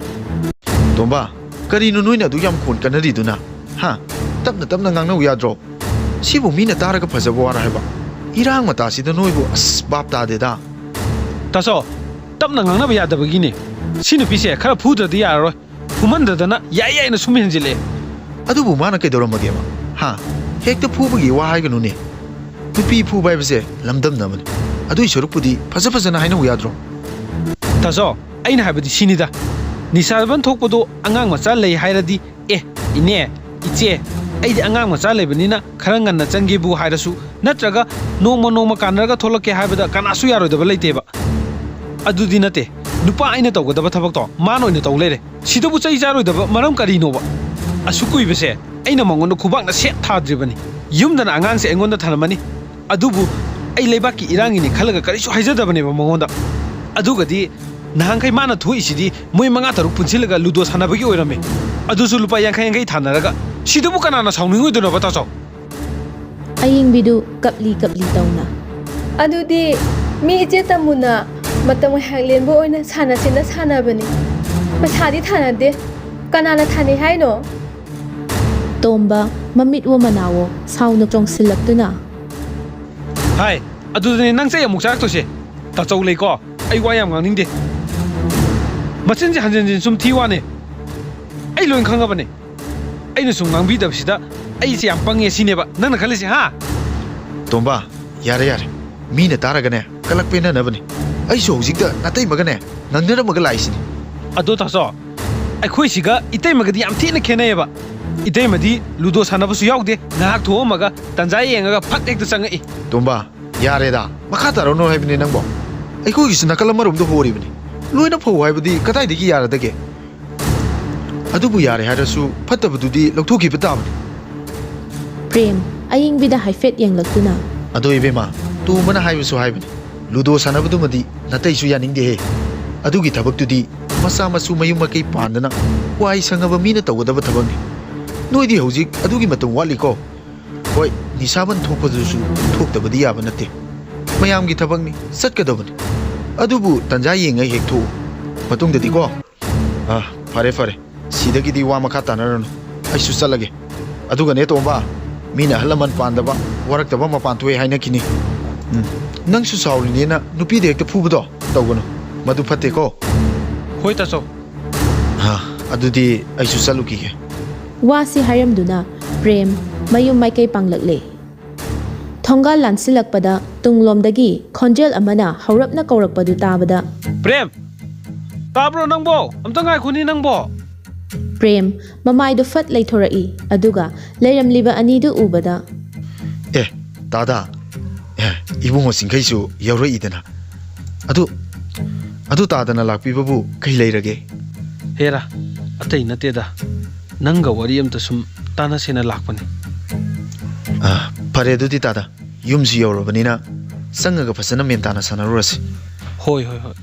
ꯇꯣꯝꯕ, ꯀꯔꯤꯅꯣ ꯅꯣꯏꯅ ꯑꯗꯨ ꯌꯥꯝ ꯈꯣꯟ ꯀꯟꯅꯔꯤꯗꯨꯅ? ꯍꯥ? ꯇꯞꯅ ꯇꯞꯅ ꯉꯥꯡꯅꯧ ꯌꯥꯗ꯭ꯔꯣ? ꯁꯤꯕꯨ ꯃꯤꯅ ꯇꯥꯔꯒ ꯐꯖꯕ ꯋꯥꯔ ꯍꯥꯏꯕ? ꯏꯔꯥꯡ ꯃꯇꯥꯁꯤꯗ ꯅꯣꯏꯕꯨ ꯑꯁ ꯚꯥꯞ ꯇꯥꯗꯦꯗ꯫ ꯇꯥꯆꯧ, ꯇꯞꯅ ꯉꯥꯡꯅꯕ ꯌꯥꯗꯕꯒꯤꯅꯦ꯫ ꯁꯤ ꯅꯨꯄꯤꯁꯦ ꯈꯔ ꯐꯨꯗ꯭ꯔꯗꯤ ꯌꯥꯔꯔꯣꯏ꯫ ꯐꯨꯃꯟꯗꯗꯅ ꯌꯥꯏ ꯌꯥꯏꯅ ꯁꯨꯝ ꯍꯦꯟꯖꯤꯜꯂꯛꯑꯦ꯫ ꯑꯗꯨꯕꯨ ꯃꯥꯅ ꯀꯩꯗꯧꯔꯝꯃꯒꯦꯕ? ꯍꯥ? ꯍꯦꯛꯇ ꯐꯨꯕꯒꯤ ꯋꯥ ꯍꯥꯏꯒꯅꯨꯅꯦ꯫ ꯅꯨꯄꯤ ꯐꯨꯕ ꯍꯥꯏꯕꯁꯦ ꯂꯝꯗꯝꯅꯕꯅꯤ꯫ ꯑꯗꯨꯏ ꯁꯔꯨꯛꯄꯨꯗꯤ ꯐꯖ ꯐꯖꯅ ꯍꯥꯏꯅꯧ ꯌꯥꯗ꯭ꯔꯣ? ꯇꯥꯆꯧ, ꯑꯩꯅ ꯍꯥꯏꯕꯗꯤ ꯁꯤꯅꯤꯗ, ꯅꯤꯁꯥꯕꯟ ꯊꯣꯛꯄꯗꯣ ꯑꯉꯥꯡ ꯃꯆꯥ ꯂꯩ ꯍꯥꯏꯔꯗꯤ, "ꯑꯦ, ꯏꯅꯦ, ꯏꯆꯦ, ꯑꯩꯗꯤ ꯑꯉꯥꯡ ꯃꯆꯥ ꯂꯩꯕꯅꯤꯅ ꯈꯔ ꯉꯟꯅ ꯆꯪꯒꯦꯕꯨ" ꯍꯥꯏꯔꯁꯨ, ꯅꯠꯇ꯭ꯔꯒ "ꯅꯣꯡꯃ ꯅꯣꯡꯃ ꯀꯥꯟꯅꯔꯒ ꯊꯣꯛꯂꯛꯀꯦ" ꯍꯥꯏꯕꯗ ꯀꯅꯥꯁꯨ ꯌꯥꯔꯣꯏꯗꯕ ꯂꯩꯇꯦꯕ꯫ ꯑꯗꯨꯗꯤ ꯅꯠꯇꯦ, ꯅꯨꯄꯥ ꯑꯩꯅ ꯇꯧꯒꯗꯕ ꯊꯕꯛꯇꯣ ꯃꯥꯅ ꯑꯣꯏꯅ ꯇꯧ ꯂꯩꯔꯦ꯫ ꯁꯤꯗꯕꯨ ꯆꯩ ꯆꯥꯔꯣꯏꯗꯕ ꯃꯔꯝ ꯀꯔꯤꯅꯣꯕ? ꯑꯁꯨꯛ ꯀꯨꯏꯕꯁꯦ ꯑꯩꯅ ꯃꯉꯣꯟꯗ ꯈꯨꯕꯥꯛꯅ ꯁꯦꯠ ꯊꯥꯗ꯭ꯔꯤꯕꯅꯤ꯫ ꯌꯨꯝꯗꯅ ꯑꯉꯥꯡꯁꯦ ꯑꯩꯉꯣꯟꯗ ꯊꯅꯝꯃꯅꯤ, ꯑꯗꯨꯕꯨ ꯑꯩ ꯂꯩꯕꯥꯛꯀꯤ ꯏꯔꯥꯡꯒꯤꯅꯤ ꯈꯜꯂꯒ ꯀꯔꯤꯁꯨ ꯍꯥꯏꯖꯗꯕꯅꯦꯕ ꯃꯉꯣꯟꯗ꯫ ꯑꯗꯨꯒꯗꯤ ꯅꯍꯥꯟꯈꯩ ꯃꯥꯅ ꯊꯣꯛꯏꯁꯤꯗꯤ ꯃꯣꯏ ꯃꯉꯥ ꯇꯔꯨꯛ ꯄꯨꯟꯁꯤꯜꯂꯒ ꯂꯨꯗꯣ ꯁꯥꯟꯅꯕꯒꯤ ꯑꯣꯏꯔꯝꯃꯦ, ꯑꯗꯨꯁꯨ ꯂꯨꯄꯥ ꯌꯥꯡꯈꯩ ꯌꯥꯡꯈꯩ ꯊꯥꯅꯔꯒ꯫ ꯁꯤꯗꯕꯨ ꯀꯅꯥꯅ ꯁꯥꯎꯅꯤꯡꯉꯣꯏꯗꯣꯏꯅꯣꯕ, ꯇꯥꯆꯧ? ꯑꯌꯤꯡꯕꯤꯗꯨ ꯀꯞꯂꯤ ꯀꯞꯂꯤ ꯇꯧꯅ꯫ ꯑꯗꯨꯗꯤ ꯃꯤ ꯏꯆꯦ ꯇꯝꯃꯨꯅ ꯃꯇꯝ ꯉꯥꯏꯍꯥꯛ ꯂꯦꯟꯕ ꯑꯣꯏꯅ ꯁꯥꯟꯅꯁꯦꯅ ꯁꯥꯟꯅꯕꯅꯤ꯫ ꯄꯩꯁꯥꯗꯤ ꯊꯥꯅꯗꯦ꯫ ꯀꯅꯥꯅ ꯊꯥꯅꯩ ꯍꯥꯏꯅꯣ? ꯇꯣꯝꯕ ꯃꯃꯤꯠꯋꯣ ꯃꯅꯥꯋꯣ ꯁꯥꯎꯅ ꯆꯣꯡꯁꯤꯜꯂꯛꯇꯨꯅ꯫ ꯍꯥꯏ, ꯑꯗꯨꯗꯅꯦ ꯅꯪ ꯆꯩ ꯑꯃꯨꯛ ꯆꯥꯔꯛꯇꯣꯏꯁꯦ꯫ ꯇꯥꯆꯧ ꯂꯩꯀꯣ, ꯑꯩ ꯋꯥ ꯌꯥꯝ ꯉꯥꯡꯅꯤꯡꯗꯦ꯫ ꯃꯆꯤꯟꯁꯦ ꯍꯟꯖꯤꯟ ꯍꯟꯖꯤꯟ ꯁꯨꯝ ꯊꯤ ꯋꯥꯅꯦ꯫ ꯑꯩ ꯂꯣꯏ ꯈꯪꯉꯕꯅꯦ꯫ ꯑꯩꯅ ꯁꯨꯝ ꯉꯥꯡꯕꯤꯗꯕꯁꯤꯗ ꯑꯩꯁꯦ ꯌꯥꯝ ꯄꯪꯉꯦ ꯁꯤꯅꯦꯕ ꯅꯪꯅ ꯈꯜꯂꯤꯁꯦ, ꯍꯥ? ꯇꯣꯝꯕ, ꯌꯥꯔꯦ, ꯌꯥꯔꯦ꯫ ꯃꯤꯅ ꯇꯥꯔꯒꯅꯦ, ꯀꯂꯛ ꯄꯦꯟꯅꯅꯕꯅꯦ꯫ ꯑꯩꯁꯨ ꯍꯧꯖꯤꯛꯇ ꯅꯥꯇꯩꯃꯒꯅꯦ, ꯉꯥꯡꯅꯔꯝꯃꯒ ꯂꯥꯛꯏꯁꯤꯅꯤ꯫ ꯑꯗꯣ ꯇꯥꯆꯧ, ꯑꯩꯈꯣꯏꯁꯤꯒ ꯏꯇꯩꯃꯒꯗꯤ ꯌꯥꯝ ꯊꯤꯅ ꯈꯦꯠꯅꯩꯌꯦꯕ꯫ ꯏꯇꯩꯃꯗꯤ ꯂꯨꯗꯣ ꯁꯥꯟꯅꯕꯁꯨ ꯌꯥꯎꯗꯦ, ꯉꯥꯏꯍꯥꯛ ꯊꯣꯛꯑꯝꯃꯒ ꯇꯟꯖꯥ ꯌꯦꯡꯉꯒ ꯐꯠ ꯍꯦꯛꯇ ꯆꯪꯉꯛꯏ꯫ ꯇꯣꯝꯕ, ꯌꯥꯔꯦꯗ, ꯃꯈꯥ ꯇꯥꯔꯅꯨ ꯍꯥꯏꯕꯅꯦ ꯅꯪꯕꯣ꯫ ꯑꯩꯈꯣꯏꯒꯤꯁꯨ ꯅꯥꯀꯜ ꯑꯃꯔꯣꯝꯗ ꯍꯣꯔꯤꯕꯅꯤ꯫ ꯂꯣꯏꯅ ꯐꯧ ꯍꯥꯏꯕꯗꯤ ꯀꯗꯥꯏꯗꯒꯤ ꯌꯥꯔꯗꯒꯦ? ꯑꯗꯨꯕꯨ ꯌꯥꯔꯦ ꯍꯥꯏꯔꯁꯨ ꯐꯠꯇꯕꯗꯨꯗꯤ ꯂꯧꯊꯣꯛꯈꯤꯕ ꯇꯥꯕꯅꯤ꯫ ꯄ꯭ꯔꯦꯝ, ꯑꯏꯪꯕꯤꯗ ꯍꯥꯏꯐꯦꯠ ꯌꯦꯡꯂꯛꯇꯨꯅ꯫ ꯑꯗꯣ ꯏꯕꯦꯝꯃ, ꯇꯣꯝꯕꯅ ꯍꯥꯏꯕꯁꯨ ꯍꯥꯏꯕꯅꯤ, ꯂꯨꯗꯣ ꯁꯥꯟꯅꯕꯗꯨꯃꯗꯤ ꯅꯥꯇꯩꯁꯨ ꯌꯥꯅꯤꯡꯗꯦꯍꯦ꯫ ꯑꯗꯨꯒꯤ ꯊꯕꯛꯇꯨꯗꯤ ꯃꯆꯥ ꯃꯁꯨ ꯃꯌꯨꯝ ꯃꯀꯩ ꯄꯥꯟꯗꯅ ꯋꯥꯏ ꯁꯪꯉꯕ ꯃꯤꯅ ꯇꯧꯒꯗꯕ ꯊꯕꯛꯅꯤ꯫ ꯅꯣꯏꯗꯤ ꯍꯧꯖꯤꯛ ꯑꯗꯨꯒꯤ ꯃꯇꯝ ꯋꯥꯠꯂꯤꯀꯣ꯫ ꯍꯣꯏ, ꯅꯤꯁꯥꯕꯟ ꯊꯣꯛꯄꯗꯨꯁꯨ ꯊꯣꯛꯇꯕꯗꯤ ꯌꯥꯕ ꯅꯠꯇꯦ꯫ ꯃꯌꯥꯝꯒꯤ ꯊꯕꯛꯅꯤ, ꯆꯠꯀꯗꯕꯅꯤ꯫ ꯑꯗꯨꯕꯨ ꯇꯟꯖꯥ ꯌꯦꯡꯉ ꯍꯦꯛ ꯊꯣꯛꯎ꯫ ꯃꯇꯨꯡꯗꯗꯤꯀꯣ꯫ ꯑꯥ, ꯐꯔꯦ, ꯐꯔꯦ꯫ ꯁꯤꯗꯒꯤꯗꯤ ꯋꯥ ꯃꯈꯥ ꯇꯥꯅꯔꯅꯨ꯫ ꯑꯩꯁꯨ ꯆꯠꯂꯒꯦ꯫ ꯑꯗꯨꯒꯅꯦ ꯇꯣꯝꯕ, ꯃꯤꯅ ꯑꯍꯜ ꯂꯃꯟ ꯄꯥꯟꯗꯕ, ꯋꯥꯔꯛꯇꯕ ꯃꯄꯥꯟ ꯊꯣꯛꯑꯦ ꯍꯥꯏꯅꯈꯤꯅꯤ꯫ ꯎꯝ, ꯅꯪꯁꯨ ꯁꯥꯎꯔꯤꯅꯦꯅ ꯅꯨꯄꯤꯗ ꯍꯦꯛꯇ ꯐꯨꯕꯗꯣ ꯇꯧꯒꯅꯨ꯫ ꯃꯗꯨ ꯐꯠꯇꯦꯀꯣ꯫ ꯍꯣꯏ ꯇꯥꯆꯧ꯫ ꯍꯥ, ꯑꯗꯨꯗꯤ ꯑꯩꯁꯨ ꯆꯠꯂꯨꯈꯤꯒꯦ꯫ ꯋꯥꯁꯤ ꯍꯥꯏꯔꯝꯗꯨꯅ ꯄ꯭ꯔꯦꯝ ꯃꯌꯨꯝ ꯃꯥꯏꯀꯩ ꯄꯥꯡꯂꯛꯂꯦ꯫ ꯊꯣꯡꯒꯥꯜ ꯂꯥꯟꯁꯤꯜꯂꯛꯄꯗ ꯇꯨꯡꯂꯣꯝꯗꯒꯤ ꯈꯣꯟꯖꯦꯜ ꯑꯃꯅ ꯍꯧꯔꯞꯅ ꯀꯧꯔꯛꯄꯗꯨ ꯇꯥꯕꯗ, ꯄ꯭ꯔꯦꯝ! ꯇꯥꯕ꯭ꯔꯣ ꯅꯪꯕꯣ? ꯑꯝꯇ ꯉꯥꯏꯈꯣꯅꯤ ꯅꯪꯕꯣ꯫ ꯄ꯭ꯔꯦꯝ ꯃꯃꯥꯏꯗꯨ ꯐꯠ ꯂꯩꯊꯣꯔꯛꯏ, ꯑꯗꯨꯒ ꯂꯩꯔꯝꯂꯤꯕ ꯑꯅꯤꯗꯨ ꯎꯕꯗ, ꯑꯦ, ꯇꯥꯗ꯫ ꯑꯦ, ꯏꯕꯨꯡꯉꯣ ꯆꯤꯡꯈꯩꯁꯨ ꯌꯥꯎꯔꯛꯏꯗꯅ꯫ ꯑꯗꯨ, ꯑꯗꯨ ꯇꯥꯗꯅ ꯂꯥꯛꯄꯤꯕꯕꯨ ꯀꯩ ꯂꯩꯔꯒꯦ? ꯍꯦꯔꯥ, ꯑꯇꯩ ꯅꯠꯇꯦꯗ, ꯅꯪꯒ ꯋꯥꯔꯤ ꯑꯝꯇ ꯁꯨꯝ ꯇꯥꯟꯅꯁꯦꯅ ꯂꯥꯛꯄꯅꯤ꯫ ꯑ, ꯐꯔꯦ ꯑꯗꯨꯗꯤ ꯇꯥꯗ, ꯌꯨꯝꯁꯨ ꯌꯧꯔꯕꯅꯤꯅ ꯆꯪꯉꯒ ꯐꯖꯅ ꯃꯦꯟ ꯇꯥꯅ ꯁꯥꯟꯅꯔꯨꯔꯁꯤ꯫ ꯍꯣꯏ, ꯍꯣꯏ, ꯍꯣꯏ꯫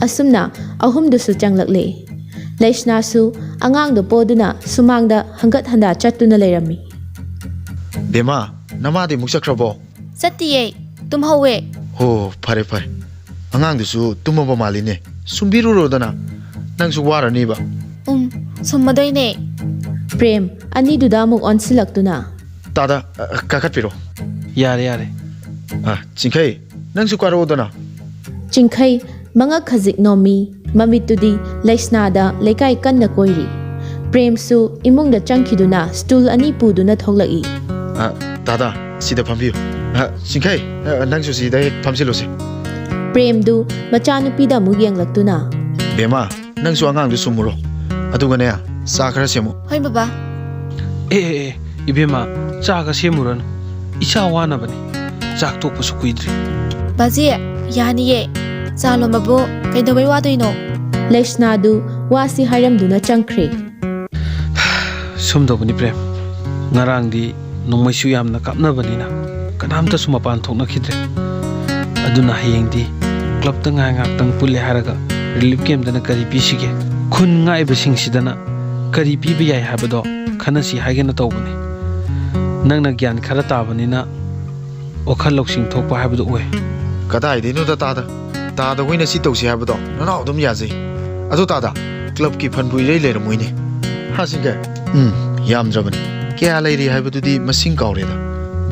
ꯑꯁꯨꯝꯅ ꯑꯍꯨꯝꯗꯨꯁꯨ ꯆꯪꯂꯛꯂꯦ꯫ ꯂꯩꯁꯅꯥꯁꯨ ꯑꯉꯥꯡꯗꯨ ꯄꯣꯗꯨꯅ ꯁꯨꯃꯥꯡꯗ ꯍꯪꯒꯠ ꯍꯟꯗꯥ ꯆꯠꯇꯨꯅ ꯂꯩꯔꯝꯃꯤ꯫ ꯕꯦꯝꯃ, ꯅꯃꯥꯗꯤ ꯑꯃꯨꯛ ꯆꯠꯈ꯭ꯔꯕꯣ? ꯆꯠꯇꯤꯌꯦ, ꯇꯨꯝꯍꯧꯋꯦ꯫ ꯍꯣ, ꯐꯔꯦ, ꯐꯔꯦ꯫ ꯑꯉꯥꯡꯗꯨꯁꯨ ꯇꯨꯝꯃꯕ ꯃꯥꯜꯂꯤꯅꯦ꯫ ꯁꯨꯝꯕꯤꯔꯨꯔꯣꯗꯅ꯫ ꯅꯪꯁꯨ ꯋꯥꯔꯅꯤꯕ꯫ ꯎꯝ, ꯁꯨꯝꯃꯗꯣꯏꯅꯦ꯫ ꯄ꯭ꯔꯦꯝ ꯑꯅꯤꯗꯨꯗ ꯑꯃꯨꯛ ꯑꯣꯟꯁꯤꯜꯂꯛꯇꯨꯅ, ꯇꯥꯗ, ꯑ, ꯀꯥꯈꯠꯄꯤꯔꯣ꯫ ꯌꯥꯔꯦ, ꯌꯥꯔꯦ꯫ ꯑ, ꯆꯤꯡꯈꯩ, ꯅꯪꯁꯨ ꯀꯥꯔꯛꯑꯣꯗꯅ꯫ ꯆꯤꯡꯈꯩ ꯃꯉꯛ ꯈꯖꯤꯛ ꯅꯣꯝꯃꯤ, ꯃꯃꯤꯠꯇꯨꯗꯤ ꯂꯩꯁꯅꯥꯗ ꯂꯩꯀꯥꯏ ꯀꯟꯅ ꯀꯣꯏꯔꯤ꯫ ꯄ꯭ꯔꯦꯝꯁꯨ ꯏꯃꯨꯡꯗ ꯆꯪꯈꯤꯗꯨꯅ ꯁ꯭ꯇꯨꯜ ꯑꯅꯤ ꯄꯨꯗꯨꯅ ꯊꯣꯛꯂꯛꯏ꯫ ꯑ, ꯇꯥꯗꯥ, ꯁꯤꯗ ꯐꯝꯕꯤꯌꯨ꯫ ꯑ, ꯆꯤꯡꯈꯩ, ꯑ, ꯅꯪꯁꯨ ꯁꯤꯗ ꯍꯦꯛ ꯐꯝꯁꯤꯜꯂꯨꯁꯦ꯫ ꯄ꯭ꯔꯦꯝꯗꯨ ꯃꯆꯥꯅꯨꯄꯤꯗ ꯑꯃꯨꯛ ꯌꯦꯡꯂꯛꯇꯨꯅ, ꯕꯦꯝꯃ, ꯅꯪꯁꯨ ꯑꯉꯥꯡꯗꯨ ꯁꯨꯝꯃꯨꯔꯣ꯫ ꯑꯗꯨꯒꯅꯦ, ꯆꯥ ꯈꯔ ꯁꯦꯝꯃꯨ꯫ ꯍꯣꯏ ꯕꯕꯥ꯫ ꯑꯦ ꯑꯦ ꯑꯦ, ꯏꯕꯦꯝꯃ, ꯆꯥꯒ ꯁꯦꯝꯃꯨꯔꯅꯨ꯫ ꯏꯆꯥ ꯋꯥꯅꯕꯅꯤ꯫ ꯆꯥꯛ ꯇꯣꯛꯄꯁꯨ ꯀꯨꯏꯗ꯭ꯔꯤ꯫ ꯕꯥꯖꯤ, ꯌꯥꯅꯤꯌꯦ꯫ ꯆꯥ ꯂꯣꯟꯕꯕꯨ ꯀꯩꯗꯧꯕꯩ ꯋꯥꯗꯣꯏꯅꯣ? ꯂꯩꯁꯅꯥꯗꯨ ꯋꯥꯁꯤ ꯍꯥꯏꯔꯝꯗꯨꯅ ꯆꯪꯈ꯭ꯔꯦ꯫ ꯁꯨꯝ ꯇꯧꯕꯅꯤ ꯄ꯭ꯔꯦꯝ, ꯉꯔꯥꯡꯗꯤ ꯅꯣꯡꯃꯩꯁꯨ ꯌꯥꯝꯅ ꯀꯥꯞꯅꯕꯅꯤꯅ ꯀꯅꯥꯝꯇꯁꯨ ꯃꯄꯥꯟ ꯊꯣꯛꯅꯈꯤꯗ꯭ꯔꯦ꯫ ꯑꯗꯨꯅ ꯍꯌꯦꯡꯗꯤ ꯀ꯭ꯂꯕꯇ ꯉꯥꯏꯍꯥꯛ ꯉꯥꯏꯍꯥꯛꯇꯪ ꯄꯨꯜꯂꯦ ꯍꯥꯏꯔꯒ ꯔꯤꯂꯤꯐ ꯀꯦꯝꯞꯇꯅ ꯀꯔꯤ ꯄꯤꯁꯤꯒꯦ, ꯈꯨꯟ ꯉꯥꯛꯏꯕꯁꯤꯡꯁꯤꯗꯅ ꯀꯔꯤ ꯄꯤꯕ ꯌꯥꯏ ꯍꯥꯏꯕꯗꯣ ꯈꯟꯅꯁꯤ ꯍꯥꯏꯒꯦꯅ ꯇꯧꯕꯅꯤ꯫ ꯅꯪꯅ ꯒ꯭ꯌꯥꯟ ꯈꯔ ꯇꯥꯕꯅꯤꯅ ꯋꯥꯈꯜ ꯂꯧꯁꯤꯡ ꯊꯣꯛꯄ ꯍꯥꯏꯕꯗꯨ ꯑꯣꯏ꯫ ꯀꯗꯥꯏꯗꯩꯅꯣꯗ ꯇꯥꯗ? ꯇꯥꯗ ꯍꯣꯏꯅ ꯁꯤ ꯇꯧꯁꯤ ꯍꯥꯏꯕꯗꯣ ꯅꯅꯥꯎ ꯑꯗꯨꯝ ꯌꯥꯖꯩ꯫ ꯑꯗꯣ ꯇꯥꯗ, ꯀ꯭ꯂꯕꯀꯤ ꯐꯟꯕꯨ ꯏꯔꯩ ꯂꯩꯔꯝꯃꯣꯏꯅꯦ꯫ ꯍꯥ ꯆꯤꯡꯈꯩ? ꯎꯝ, ꯌꯥꯝꯗ꯭ꯔꯕꯅꯤ꯫ ꯀꯌꯥ ꯂꯩꯔꯤ ꯍꯥꯏꯕꯗꯨꯗꯤ ꯃꯁꯤꯡ ꯀꯥꯎꯔꯦꯗ꯫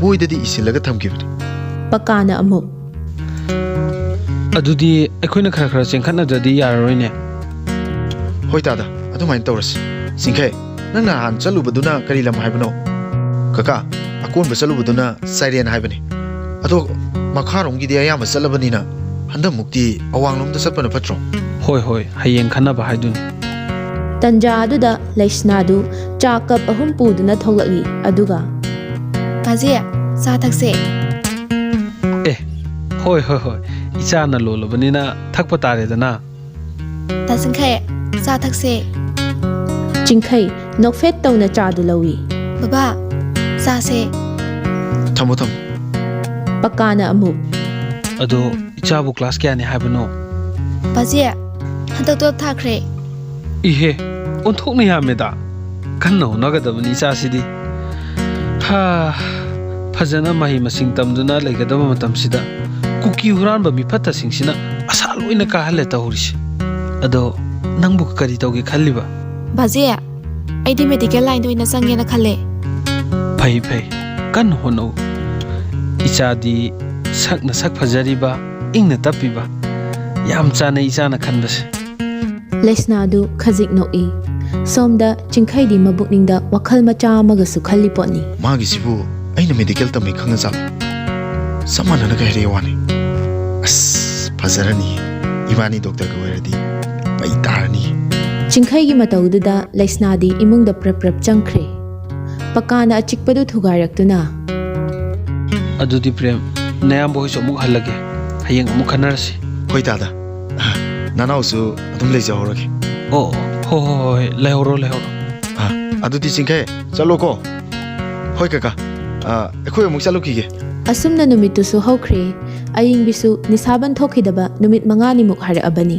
ꯕꯣꯏꯗꯗꯤ ꯏꯁꯤꯜꯂꯒ ꯊꯝꯈꯤꯕꯅꯤ꯫ ꯄꯀꯥꯅ ꯑꯃꯨꯛ, ꯑꯗꯨꯗꯤ ꯑꯩꯈꯣꯏꯅ ꯈꯔ ꯈꯔ ꯆꯦꯟꯈꯠꯅꯗ꯭ꯔꯗꯤ ꯌꯥꯔꯔꯣꯏꯅꯦ꯫ ꯍꯣꯏ ꯇꯥꯗ, ꯑꯗꯨꯃꯥꯏꯅ ꯇꯧꯔꯁꯤ꯫ ꯆꯤꯡꯈꯩ, ꯅꯪ ꯅꯍꯥꯟ ꯆꯠꯂꯨꯕꯗꯨꯅ ꯀꯔꯤ ꯂꯝ ꯍꯥꯏꯕꯅꯣ? ꯀꯀꯥ, ꯑꯀꯣꯟꯕ ꯆꯠꯂꯨꯕꯗꯨꯅ ꯆꯥꯏꯔꯦꯟ ꯍꯥꯏꯕꯅꯤ꯫ ꯑꯗꯣ ꯃꯈꯥꯔꯣꯝꯒꯤꯗꯤ ꯑꯌꯥꯝꯕ ꯆꯠꯂꯕꯅꯤꯅ ꯍꯟꯗꯛꯃꯨꯛꯇꯤ ꯑꯋꯥꯡꯂꯣꯝꯗ ꯆꯠꯄꯅ ꯐꯠꯇ꯭ꯔꯣ? ꯍꯣꯏ ꯍꯣꯏ, ꯍꯌꯦꯡ ꯈꯟꯅꯕ ꯍꯥꯏꯗꯨꯅꯤ꯫ ꯇꯟꯖꯥ ꯑꯗꯨꯗ ꯂꯩꯁꯅꯥꯗꯨ ꯆꯥ ꯀꯞ ꯑꯍꯨꯝ ꯄꯨꯗꯨꯅ ꯊꯣꯛꯂꯛꯏ꯫ ꯑꯗꯨꯒ, ꯕꯥꯖꯤ, ꯆꯥ ꯊꯛꯁꯦ꯫ ꯑꯦ, ꯍꯣꯏ ꯍꯣꯏ ꯍꯣꯏ, ꯏꯆꯥꯅ ꯂꯣꯜꯂꯕꯅꯤꯅ ꯊꯛꯄ ꯇꯥꯔꯦꯗꯅ꯫ ꯗꯥ ꯆꯤꯡꯈꯩ, ꯆꯥ ꯊꯛꯁꯦ꯫ ꯆꯤꯡꯈꯩ ꯅꯣꯛꯐꯦꯠ ꯇꯧꯅ ꯆꯥꯗꯨ ꯂꯧꯏ꯫ ꯕꯕꯥ, ꯆꯥꯁꯦ꯫ ꯊꯝꯃꯣ ꯊꯝꯃꯣ꯫ ꯄꯀꯥꯅ ꯑꯃꯨꯛ, ꯑꯗꯣ ꯏꯆꯥꯕꯨ ꯀ꯭ꯂꯥꯁ ꯀꯌꯥꯅꯤ ꯍꯥꯏꯕꯅꯣ? ꯕꯥꯖꯤ, ꯍꯟꯗꯛ ꯇꯨꯌꯦꯜꯞ ꯊꯥꯈ꯭ꯔꯦ꯫ ꯏꯍꯦ, ꯑꯣꯟꯊꯣꯛꯅ ꯌꯥꯝꯃꯦꯗ꯫ ꯀꯟꯅ ꯍꯣꯠꯅꯒꯗꯕꯅꯤ ꯏꯆꯥꯁꯤꯗꯤ꯫ ꯍꯥ, ꯐꯖꯅ ꯃꯍꯩ ꯃꯁꯤꯡ ꯇꯝꯗꯨꯅ ꯂꯩꯒꯗꯕ ꯃꯇꯝꯁꯤꯗ ꯀꯨꯀꯤ ꯍꯨꯔꯥꯟꯕ ꯃꯤꯐꯠꯇꯁꯤꯡꯁꯤꯅ ꯑꯁꯥ ꯂꯣꯏꯅ ꯀꯥꯍꯜꯂꯦ ꯇꯧꯔꯤꯁꯦ꯫ ꯑꯗꯣ ꯅꯪꯕꯨ ꯀꯔꯤ ꯇꯧꯒꯦ ꯈꯜꯂꯤꯕ? ꯕꯥꯖꯤ, ꯑꯩꯗꯤ ꯃꯦꯗꯤꯀꯦꯜ ꯂꯥꯏꯟꯗ ꯑꯣꯏꯅ ꯆꯪꯒꯦꯅ ꯈꯜꯂꯦ꯫ ꯐꯩ ꯐꯩ, ꯀꯟꯅ ꯍꯣꯠꯅꯧ꯫ ꯏꯆꯥꯗꯤ ꯁꯛꯅ ꯁꯛ ꯐꯖꯔꯤꯕ, ꯏꯪꯅ ꯇꯞꯄꯤꯕ꯫ ꯌꯥꯝ ꯆꯥꯟꯅꯩ ꯏꯆꯥꯅ ꯈꯟꯕꯁꯦ꯫ ꯂꯩꯁꯅꯥꯗꯨ ꯈꯖꯤꯛ ꯅꯣꯛꯏ꯫ ꯁꯣꯝꯗ ꯆꯤꯡꯈꯩꯗꯤ ꯃꯕꯨꯛꯅꯤꯡꯗ ꯋꯥꯈꯜ ꯃꯆꯥ ꯑꯃꯒꯁꯨ ꯈꯜꯂꯤ ꯄꯣꯠꯅꯤ꯫ ꯃꯥꯒꯤꯁꯤꯕꯨ ꯑꯩꯅ medical ꯇꯝꯃꯤ ꯈꯪꯉꯖꯥꯠꯂꯣ? ꯆꯞ ꯃꯥꯟꯅꯅꯒ ꯍꯥꯏꯔꯛꯑꯦ ꯋꯥꯅꯤ꯫ ꯑꯁ, ꯐꯖꯔꯅꯤ꯫ ꯏꯕꯥꯅꯤ doctorꯒ ꯑꯣꯏꯔꯗꯤ ꯃꯩ ꯇꯥꯔꯅꯤ꯫ ꯆꯤꯡꯈꯩꯒꯤ ꯃꯇꯧꯗꯨꯗ ꯂꯩꯁꯅꯥꯗꯤ ꯏꯃꯨꯡꯗ ꯄ꯭ꯔꯞ ꯄ꯭ꯔꯞ ꯆꯪꯈ꯭ꯔꯦ꯫ ꯄꯀꯥꯅ ꯑꯆꯤꯛꯄꯗꯨ ꯊꯨꯒꯥꯏꯔꯛꯇꯨꯅ, "ꯑꯗꯨꯗꯤ ꯄ꯭ꯔꯦꯝ, ꯅꯌꯥꯝꯕ ꯍꯣꯏꯁꯨ ꯑꯃꯨꯛ ꯍꯜꯂꯒꯦ꯫ ꯍꯌꯦꯡ ꯑꯃꯨꯛ ꯈꯟꯅꯔꯁꯤ꯫" "ꯍꯣꯏ ꯇꯥꯗ꯫ ꯑ, ꯅꯅꯥꯎꯁꯨ ꯑꯗꯨꯝ ꯂꯩꯖꯍꯧꯔꯒꯦ꯫" "ꯑꯣ, ꯍꯣ, ꯍꯣ, ꯍꯣꯏ, ꯂꯩꯍꯧꯔꯣ, ꯂꯩꯍꯧꯔꯣ꯫" "ꯑ, ꯑꯗꯨꯗꯤ ꯆꯤꯡꯈꯩ, ꯆꯠꯂꯣꯀꯣ꯫" "ꯍꯣꯏ ꯀꯀꯥ꯫ ꯑ, ꯑꯩꯈꯣꯏ ꯑꯃꯨꯛ ꯆꯠꯂꯨꯈꯤꯒꯦ꯫" ꯑꯁꯨꯝꯅ ꯅꯨꯃꯤꯠꯇꯨꯁꯨ ꯍꯧꯈ꯭ꯔꯦ꯫ ꯑꯌꯤꯡꯕꯤꯁꯨ ꯅꯤꯁꯥꯕꯟ ꯊꯣꯛꯈꯤꯗꯕ ꯅꯨꯃꯤꯠ ꯃꯉꯥꯅꯤꯃꯨꯛ ꯍꯥꯏꯔꯛꯑꯕꯅꯤ꯫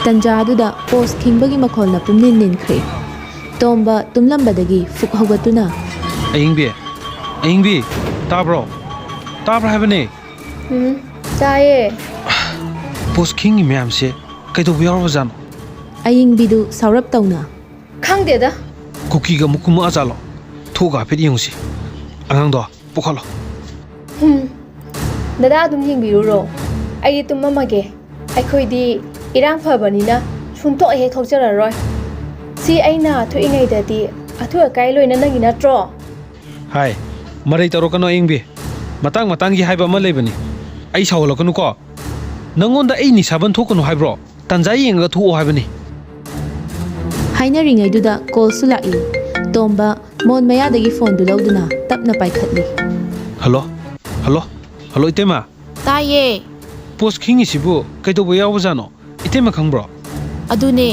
ꯇꯟꯖꯥꯗꯨꯗ post ꯈꯤꯡꯕꯒꯤ ꯃꯈꯣꯜꯅ ꯄꯨꯝꯅꯤꯟ ꯅꯤꯟꯈ꯭ꯔꯦ꯫ ꯇꯣꯝꯕ ꯇꯨꯝꯂꯝꯕꯗꯒꯤ ꯐꯨꯛ ꯍꯧꯒꯠꯇꯨꯅ, "ꯑꯌꯤꯡꯕꯤ, ꯑꯌꯤꯡꯕꯤ, ꯇꯥꯕ꯭ꯔꯣ? ꯇꯥꯕ꯭ꯔꯥ ꯍꯥꯏꯕꯅꯦ?" "ꯎꯝ, ꯇꯥꯏꯌꯦ꯫" "Post ꯈꯤꯡꯉꯤ ꯃꯌꯥꯝꯁꯦ ꯀꯩꯗꯧꯕ ꯌꯥꯎꯔꯕꯖꯥꯠꯅꯣ?" ꯑꯌꯤꯡꯕꯤꯗꯨ ꯁꯥꯎꯔꯞ ꯇꯧꯅ, "ꯈꯪꯗꯦꯗ꯫" "ꯀꯨꯀꯤꯒ ꯑꯃꯨꯛ ꯀꯨꯝꯃꯛꯑꯖꯥꯠꯂꯣ? ꯊꯣꯛꯑꯒ ꯍꯥꯏꯐꯦꯠ ꯌꯦꯡꯉꯨꯁꯤ꯫ ꯑꯉꯥꯡꯗꯣ ꯄꯨꯈꯠꯂꯣ꯫" "ꯍꯨꯝ, ꯗꯗꯥ ꯑꯗꯨꯝ ꯌꯦꯡꯕꯤꯔꯨꯔꯣ꯫ ꯑꯩꯗꯤ ꯇꯨꯝꯃꯝꯃꯒꯦ꯫ ꯑꯩꯈꯣꯏꯗꯤ ꯏꯔꯥꯡ ꯐꯕꯅꯤꯅ ꯁꯨꯡꯊꯣꯛ ꯍꯦꯛ ꯊꯣꯛꯆꯔꯔꯣꯏ꯫ ꯁꯤ ꯑꯩꯅ ꯊꯣꯛꯏꯉꯩꯗꯗꯤ ꯑꯊꯨ ꯑꯀꯥꯏ ꯂꯣꯏꯅ ꯅꯪꯒꯤ ꯅꯠꯇ꯭ꯔꯣ?" "ꯍꯥꯏ, ꯃꯔꯩ ꯇꯧꯔꯛꯀꯅꯣ ꯑꯌꯤꯡꯕꯤ꯫ ꯃꯇꯥꯡ ꯃꯇꯥꯡꯒꯤ ꯍꯥꯏꯕ ꯑꯃ ꯂꯩꯕꯅꯤ꯫ ꯑꯩ ꯁꯥꯎꯍꯜꯂꯛꯀꯅꯨꯀꯣ꯫ ꯅꯪꯉꯣꯟꯗ ꯑꯩ ꯅꯤꯁꯥꯕꯟ ꯊꯣꯛꯀꯅꯨ ꯍꯥꯏꯕ꯭ꯔꯣ? ꯇꯥꯟꯖꯥ ꯌꯦꯡꯉꯒ ꯊꯣꯛꯑꯣ ꯍꯥꯏꯕꯅꯤ꯫" ꯍꯥꯏꯅꯔꯤꯉꯩꯗꯨꯗ callꯁꯨ ꯂꯥꯛꯏ꯫ ꯇꯣꯝꯕ ꯃꯣꯟ ꯃꯌꯥꯗꯒꯤ phoneꯗꯨ ꯂꯧꯗꯨꯅ ꯇꯞꯅ ꯄꯥꯏꯈꯠꯂꯤ꯫ "ꯍꯜꯂꯣ, ꯍꯜꯂꯣ, ꯍꯜꯂꯣ, ꯏꯇꯩꯃ꯫" "ꯇꯥꯏꯌꯦ꯫" "Post ꯈꯤꯡꯉꯤꯁꯤꯕꯨ ꯀꯩꯗꯧꯕ ꯌꯥꯎꯕꯖꯥꯠꯅꯣ? ꯏꯇꯩꯃ ꯈꯪꯕ꯭ꯔꯣ?" "ꯑꯗꯨꯅꯦ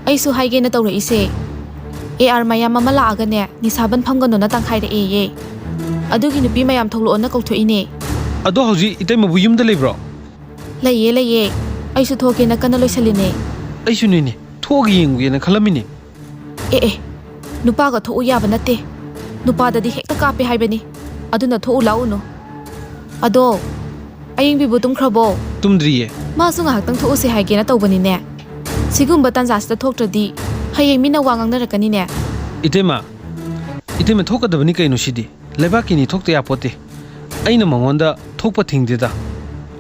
ꯑꯩꯁꯨ ꯍꯥꯏꯒꯦꯅ ꯇꯧꯔꯛꯏꯁꯦ꯫ AR ꯃꯌꯥꯝ ꯑꯃ ꯂꯥꯛꯑꯒꯅꯦ, ꯅꯤꯁꯥꯕꯟ ꯐꯝꯒꯅꯣꯅ ꯇꯥꯟꯈꯥꯏꯔꯛꯑꯦꯌꯦ꯫ ꯑꯗꯨꯒꯤ ꯅꯨꯄꯤ ꯃꯌꯥꯝ ꯊꯣꯛꯂꯛꯑꯣꯅ ꯀꯧꯊꯣꯛꯏꯅꯦ꯫" "ꯑꯗꯣ ꯍꯧꯖꯤꯛ ꯏꯇꯩꯃꯕꯨ ꯌꯨꯝꯗ ꯂꯩꯕ꯭ꯔꯣ?" "ꯂꯩꯌꯦ, ꯂꯩꯌꯦ꯫ ꯑꯩꯁꯨ ꯊꯣꯛꯀꯦꯅ ꯀꯟꯅ ꯂꯣꯏꯁꯜꯂꯤꯅꯦ꯫" "ꯑꯩꯁꯨꯅꯤꯅꯦ, ꯊꯣꯛꯑꯒ ꯌꯦꯡꯉꯨꯒꯦꯅ ꯈꯜꯂꯝꯃꯤꯅꯦ꯫" "ꯑꯦ, ꯑꯦ, ꯅꯨꯄꯥꯒ ꯊꯣꯛꯎ ꯌꯥꯕ ꯅꯠꯇꯦ꯫ ꯅꯨꯄꯥꯗꯗꯤ ꯍꯦꯛꯇ ꯀꯥꯞꯄꯦ ꯍꯥꯏꯕꯅꯤ꯫ ꯑꯗꯨꯅ ꯊꯣꯛꯎ ꯂꯥꯛꯎꯅꯨ꯫ ꯑꯗꯣ, ꯑꯌꯤꯡꯕꯤꯕꯨ ꯇꯨꯝꯈ꯭ꯔꯕꯣ?" "ꯇꯨꯝꯗ꯭ꯔꯤꯌꯦ꯫" "ꯃꯥꯁꯨ ꯉꯥꯏꯍꯥꯛꯇꯪ ꯊꯣꯛꯎꯁꯦ ꯍꯥꯏꯒꯦꯅ ꯇꯧꯕꯅꯤꯅꯦ꯫ ꯁꯤꯒꯨꯝꯕ ꯇꯥꯟꯖꯥꯁꯤꯗ ꯊꯣꯛꯇ꯭ꯔꯗꯤ ꯍꯌꯦꯡ ꯃꯤꯅ ꯋꯥ ꯉꯥꯡꯅꯔꯛꯀꯅꯤꯅꯦ꯫" "ꯏꯇꯩꯃ, ꯏꯇꯩꯃ, ꯊꯣꯛꯀꯗꯕꯅꯤ ꯀꯩꯅꯣ ꯁꯤꯗꯤ꯫ ꯂꯩꯕꯥꯛꯀꯤꯅꯤ ꯊꯣꯛꯇ ꯌꯥꯄꯣꯠꯇꯦ꯫ ꯑꯩꯅ ꯃꯉꯣꯟꯗ ꯊꯣꯛꯄ ꯊꯤꯡꯗꯦꯗ꯫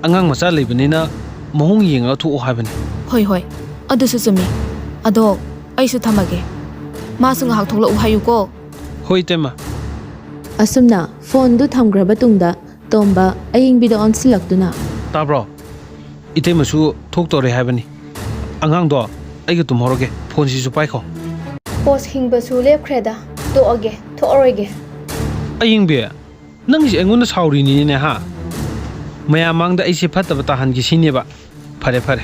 ꯑꯉꯥꯡ ꯃꯆꯥ ꯂꯩꯕꯅꯤꯅ ꯃꯑꯣꯡ ꯌꯦꯡꯉꯒ ꯊꯣꯛꯑꯣ ꯍꯥꯏꯕꯅꯤ꯫ ꯍꯣꯏ, ꯍꯣꯏ, ꯑꯗꯨꯁꯨ ꯆꯨꯝꯃꯤ꯫ ꯑꯗꯣ ꯑꯩꯁꯨ ꯊꯝꯃꯒꯦ꯫ ꯃꯥꯁꯨ ꯉꯥꯏꯍꯥꯛ ꯊꯣꯛꯂꯛꯎ ꯍꯥꯏꯌꯨꯀꯣ꯫ ꯍꯣꯏ, ꯏꯇꯩꯃ꯫ ꯑꯁꯨꯝꯅ ꯐꯣꯟꯗꯨ ꯊꯝꯈ꯭ꯔꯕ ꯇꯨꯡꯗ ꯇꯣꯝꯕ ꯑꯌꯤꯡꯕꯤꯗ ꯑꯣꯟꯁꯤꯜꯂꯛꯇꯨꯅ, "ꯇꯥꯕ꯭ꯔꯣ? ꯏꯇꯩꯃꯁꯨ ꯊꯣꯛꯇꯧꯔꯦ ꯍꯥꯏꯕꯅꯤ꯫ ꯑꯉꯥꯡꯗꯣ ꯑꯩꯒ ꯇꯨꯝꯍꯧꯔꯒꯦ, ꯐꯣꯟꯁꯤꯁꯨ ꯄꯥꯏꯈꯣ꯫" ꯄꯣꯁ ꯈꯤꯡꯕꯁꯨ ꯂꯦꯞꯈ꯭ꯔꯦꯗ, ꯇꯣꯛꯑꯒꯦ, ꯊꯣꯛꯑꯔꯣꯏꯒꯦ꯫ ꯑꯌꯤꯡꯕꯤ, ꯅꯪꯁꯦ ꯑꯩꯉꯣꯟꯗ ꯁꯥꯎꯔꯤꯅꯤꯅꯦ, ꯍꯥ? ꯃꯌꯥꯝ ꯃꯥꯡꯗ ꯑꯩꯁꯦ ꯐꯠꯇꯕ ꯇꯥꯍꯟꯒꯦ ꯁꯤꯅꯦꯕ? ꯐꯔꯦ, ꯐꯔꯦ,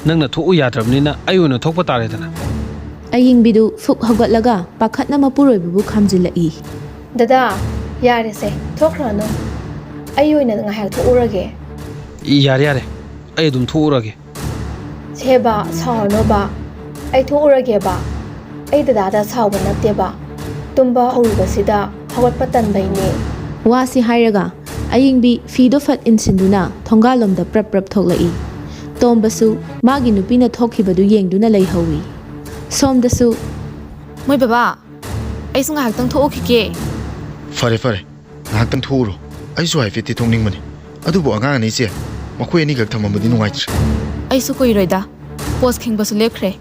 ꯅꯪꯅ ꯊꯣꯛꯎ ꯌꯥꯗ꯭ꯔꯕꯅꯤꯅ ꯑꯩ ꯑꯣꯏꯅ ꯊꯣꯛꯄ ꯇꯥꯔꯦꯗꯅ꯫ ꯑꯌꯤꯡꯕꯤꯗꯨ ꯐꯨꯛ ꯍꯧꯒꯠꯂꯒ ꯄꯥꯈꯠꯅ ꯃꯄꯨꯔꯣꯏꯕꯕꯨ ꯈꯥꯝꯖꯤꯜꯂꯛꯏ꯫ ꯗꯗꯥ, ꯌꯥꯔꯦꯁꯦ, ꯊꯣꯛꯈ꯭ꯔꯅꯨ꯫ ꯑꯩ ꯑꯣꯏꯅ ꯉꯥꯏꯍꯥꯛ ꯊꯣꯛꯎꯔꯒꯦ꯫ ꯌꯥꯔꯦ, ꯌꯥꯔꯦ, ꯑꯩ ꯑꯗꯨꯝ ꯊꯣꯛꯎꯔꯒꯦ꯫ ꯁꯦꯕꯥ, ꯁꯥꯎꯔꯅꯣꯕ꯫ ꯑꯩ ꯊꯣꯛꯎꯔꯒꯦꯕ꯫ ꯑꯩ ꯗꯗꯥꯗ ꯁꯥꯎꯕ ꯅꯠꯇꯦꯕ꯫ ꯇꯨꯝꯕ ꯍꯧꯔꯨꯕꯁꯤꯗ ꯍꯧꯒꯠꯄ ꯇꯟꯕꯩꯅꯦ꯫ ꯋꯥꯁꯤ ꯍꯥꯏꯔꯒ ꯑꯌꯤꯡꯕꯤ ꯐꯤꯗꯣ ꯐꯠ ꯏꯟꯁꯤꯟꯗꯨꯅ ꯊꯣꯡꯒꯥꯜꯂꯣꯝꯗ ꯄ꯭ꯔꯞ ꯄ꯭ꯔꯞ ꯊꯣꯛꯂꯛꯏ꯫ ꯇꯣꯝꯕꯁꯨ ꯃꯥꯒꯤ ꯅꯨꯄꯤꯅ ꯊꯣꯛꯈꯤꯕꯗꯨ ꯌꯦꯡꯗꯨꯅ ꯂꯩꯍꯧꯏ꯫ ꯁꯣꯝꯗꯁꯨ, "ꯃꯣꯏ ꯕꯕꯥ, ꯑꯩꯁꯨ ꯉꯥꯏꯍꯥꯛꯇꯪ ꯊꯣꯛꯎꯈꯤꯒꯦ꯫" "ꯐꯔꯦ, ꯐꯔꯦ, ꯉꯥꯏꯍꯥꯛꯇꯪ ꯊꯣꯛꯎꯔꯣ꯫ ꯑꯩꯁꯨ ꯍꯥꯏꯐꯦꯠꯇꯤ ꯊꯣꯛꯅꯤꯡꯕꯅꯤ꯫ ꯑꯗꯨꯕꯨ ꯑꯉꯥꯡ ꯑꯅꯤꯁꯦ, ꯃꯈꯣꯏ ꯑꯅꯤꯈꯛ ꯊꯝꯃꯝꯕꯗꯤ ꯅꯨꯡꯉꯥꯏꯇ꯭ꯔꯦ꯫" "ꯑꯩꯁꯨ ꯀꯨꯏꯔꯣꯏꯗ, ꯄꯣꯁ ꯈꯤꯡꯕꯁꯨ ꯂꯦꯞꯈ꯭ꯔꯦ꯫"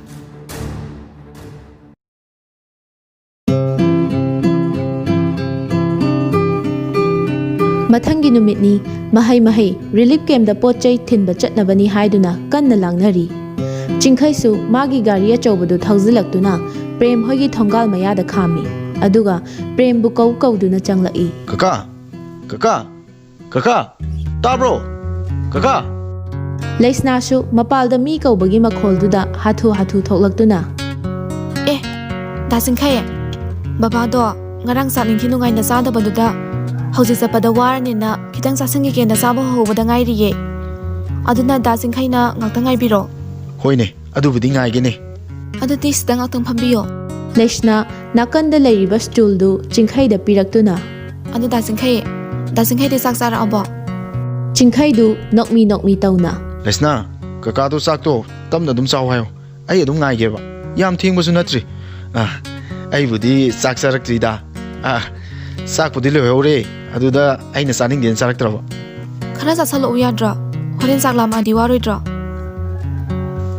ꯃꯊꯪꯒꯤ ꯅꯨꯃꯤꯠꯅꯤ꯫ ꯃꯍꯩ ꯃꯍꯩ ꯔꯤꯂꯤꯐ ꯀꯦꯝꯞꯇ ꯄꯣꯠ ꯆꯩ ꯊꯤꯟꯕ ꯆꯠꯅꯕꯅꯤ ꯍꯥꯏꯗꯨꯅ ꯀꯟꯅ ꯂꯥꯡꯅꯔꯤ꯫ ꯆꯤꯡꯈꯩꯁꯨ ꯃꯥꯒꯤ ꯒꯥꯔꯤ ꯑꯆꯧꯕꯗꯨ ꯊꯧꯖꯤꯜꯂꯛꯇꯨꯅ ꯄ꯭ꯔꯦꯝ ꯍꯣꯏꯒꯤ ꯊꯣꯡꯒꯥꯜ ꯃꯌꯥꯗ ꯈꯥꯝꯃꯤ꯫ ꯑꯗꯨꯒ ꯄ꯭ꯔꯦꯝꯕꯨ ꯀꯧ ꯀꯧꯗꯨꯅ ꯆꯪꯂꯛꯏ꯫ "ꯀꯀꯥ! ꯀꯀꯥ! ꯀꯀꯥ! ꯇꯥꯕ꯭ꯔꯣ? ꯀꯀꯥ!" ꯂꯩꯁꯅꯥꯁꯨ ꯃꯄꯥꯜꯗ ꯃꯤ ꯀꯧꯕꯒꯤ ꯃꯈꯣꯜꯗꯨꯗ ꯍꯥꯊꯨ ꯍꯥꯊꯨ ꯊꯣꯛꯂꯛꯇꯨꯅ, "ꯑꯦ, ꯗꯥ ꯆꯤꯡꯈꯩ, ꯕꯕꯥꯗꯣ ꯉꯔꯥꯡ ꯆꯥꯛ ꯅꯤꯡꯊꯤ ꯅꯨꯡꯉꯥꯏꯅ ꯆꯥꯗꯕꯗꯨꯗ ꯍꯧꯖꯤꯛ ꯆꯠꯄꯗ ꯋꯥꯔꯅꯤꯅ ꯈꯤꯇꯪ ꯆꯥꯁꯤꯟꯈꯤꯒꯦꯅ ꯆꯥꯕ ꯍꯧꯍꯧꯕꯗ ꯉꯥꯏꯔꯤꯌꯦ꯫ ꯑꯗꯨꯅ ꯗꯥ ꯆꯤꯡꯈꯩꯅ ꯉꯥꯛꯇꯪ ꯉꯥꯏꯕꯤꯔꯣ꯫" "ꯍꯣꯏꯅꯦ, ꯑꯗꯨꯕꯨꯗꯤ ꯉꯥꯏꯒꯦꯅꯦ꯫" "ꯑꯗꯨꯗꯤ ꯁꯤꯗ ꯉꯥꯛꯇꯪ ꯐꯝꯕꯤꯌꯣ꯫" ꯂꯩꯁꯅꯥ ꯅꯥꯀꯟꯗ ꯂꯩꯔꯤꯕ ꯁ꯭ꯇꯨꯜꯗꯨ ꯆꯤꯡꯈꯩꯗ ꯄꯤꯔꯛꯇꯨꯅ, "ꯑꯗꯨ ꯗꯥ ꯆꯤꯡꯈꯩ, ꯗꯥ ꯆꯤꯡꯈꯩꯗꯤ ꯆꯥꯛ ꯆꯥꯔꯛꯑꯕꯣ?" ꯆꯤꯡꯈꯩꯗꯨ ꯅꯣꯛꯃꯤ ꯅꯣꯛꯃꯤ ꯇꯧꯅ, "ꯂꯩꯁꯅꯥ, ꯀꯀꯥꯗꯣ ꯆꯥꯛꯇꯣ ꯇꯞꯅ ꯑꯗꯨꯝ ꯆꯥꯎ ꯍꯥꯏꯌꯣ꯫ ꯑꯩ ꯑꯗꯨꯝ ꯉꯥꯏꯒꯦꯕ꯫ ꯌꯥꯝ ꯊꯦꯡꯕꯁꯨ ꯅꯠꯇ꯭ꯔꯤ꯫" "ꯑ, ꯑꯩꯕꯨꯗꯤ ꯆꯥꯛ ꯆꯥꯔꯛꯇ꯭ꯔꯤꯗ꯫ ꯑ, ꯆꯥꯛꯄꯨꯗꯤ ꯂꯣꯏꯍꯧꯔꯦ, ꯑꯗꯨꯗ ꯑꯩꯅ ꯆꯥꯅꯤꯡꯗꯦꯅ ꯆꯥꯔꯛꯇ꯭ꯔꯕ꯫ ꯈꯔ ꯆꯥꯁꯜꯂꯛꯎ ꯌꯥꯗ꯭ꯔꯣ? ꯍꯣꯔꯦꯟ ꯆꯥꯛ ꯂꯥꯝꯃꯛꯑꯗꯤ ꯋꯥꯔꯣꯏꯗ꯭ꯔꯣ?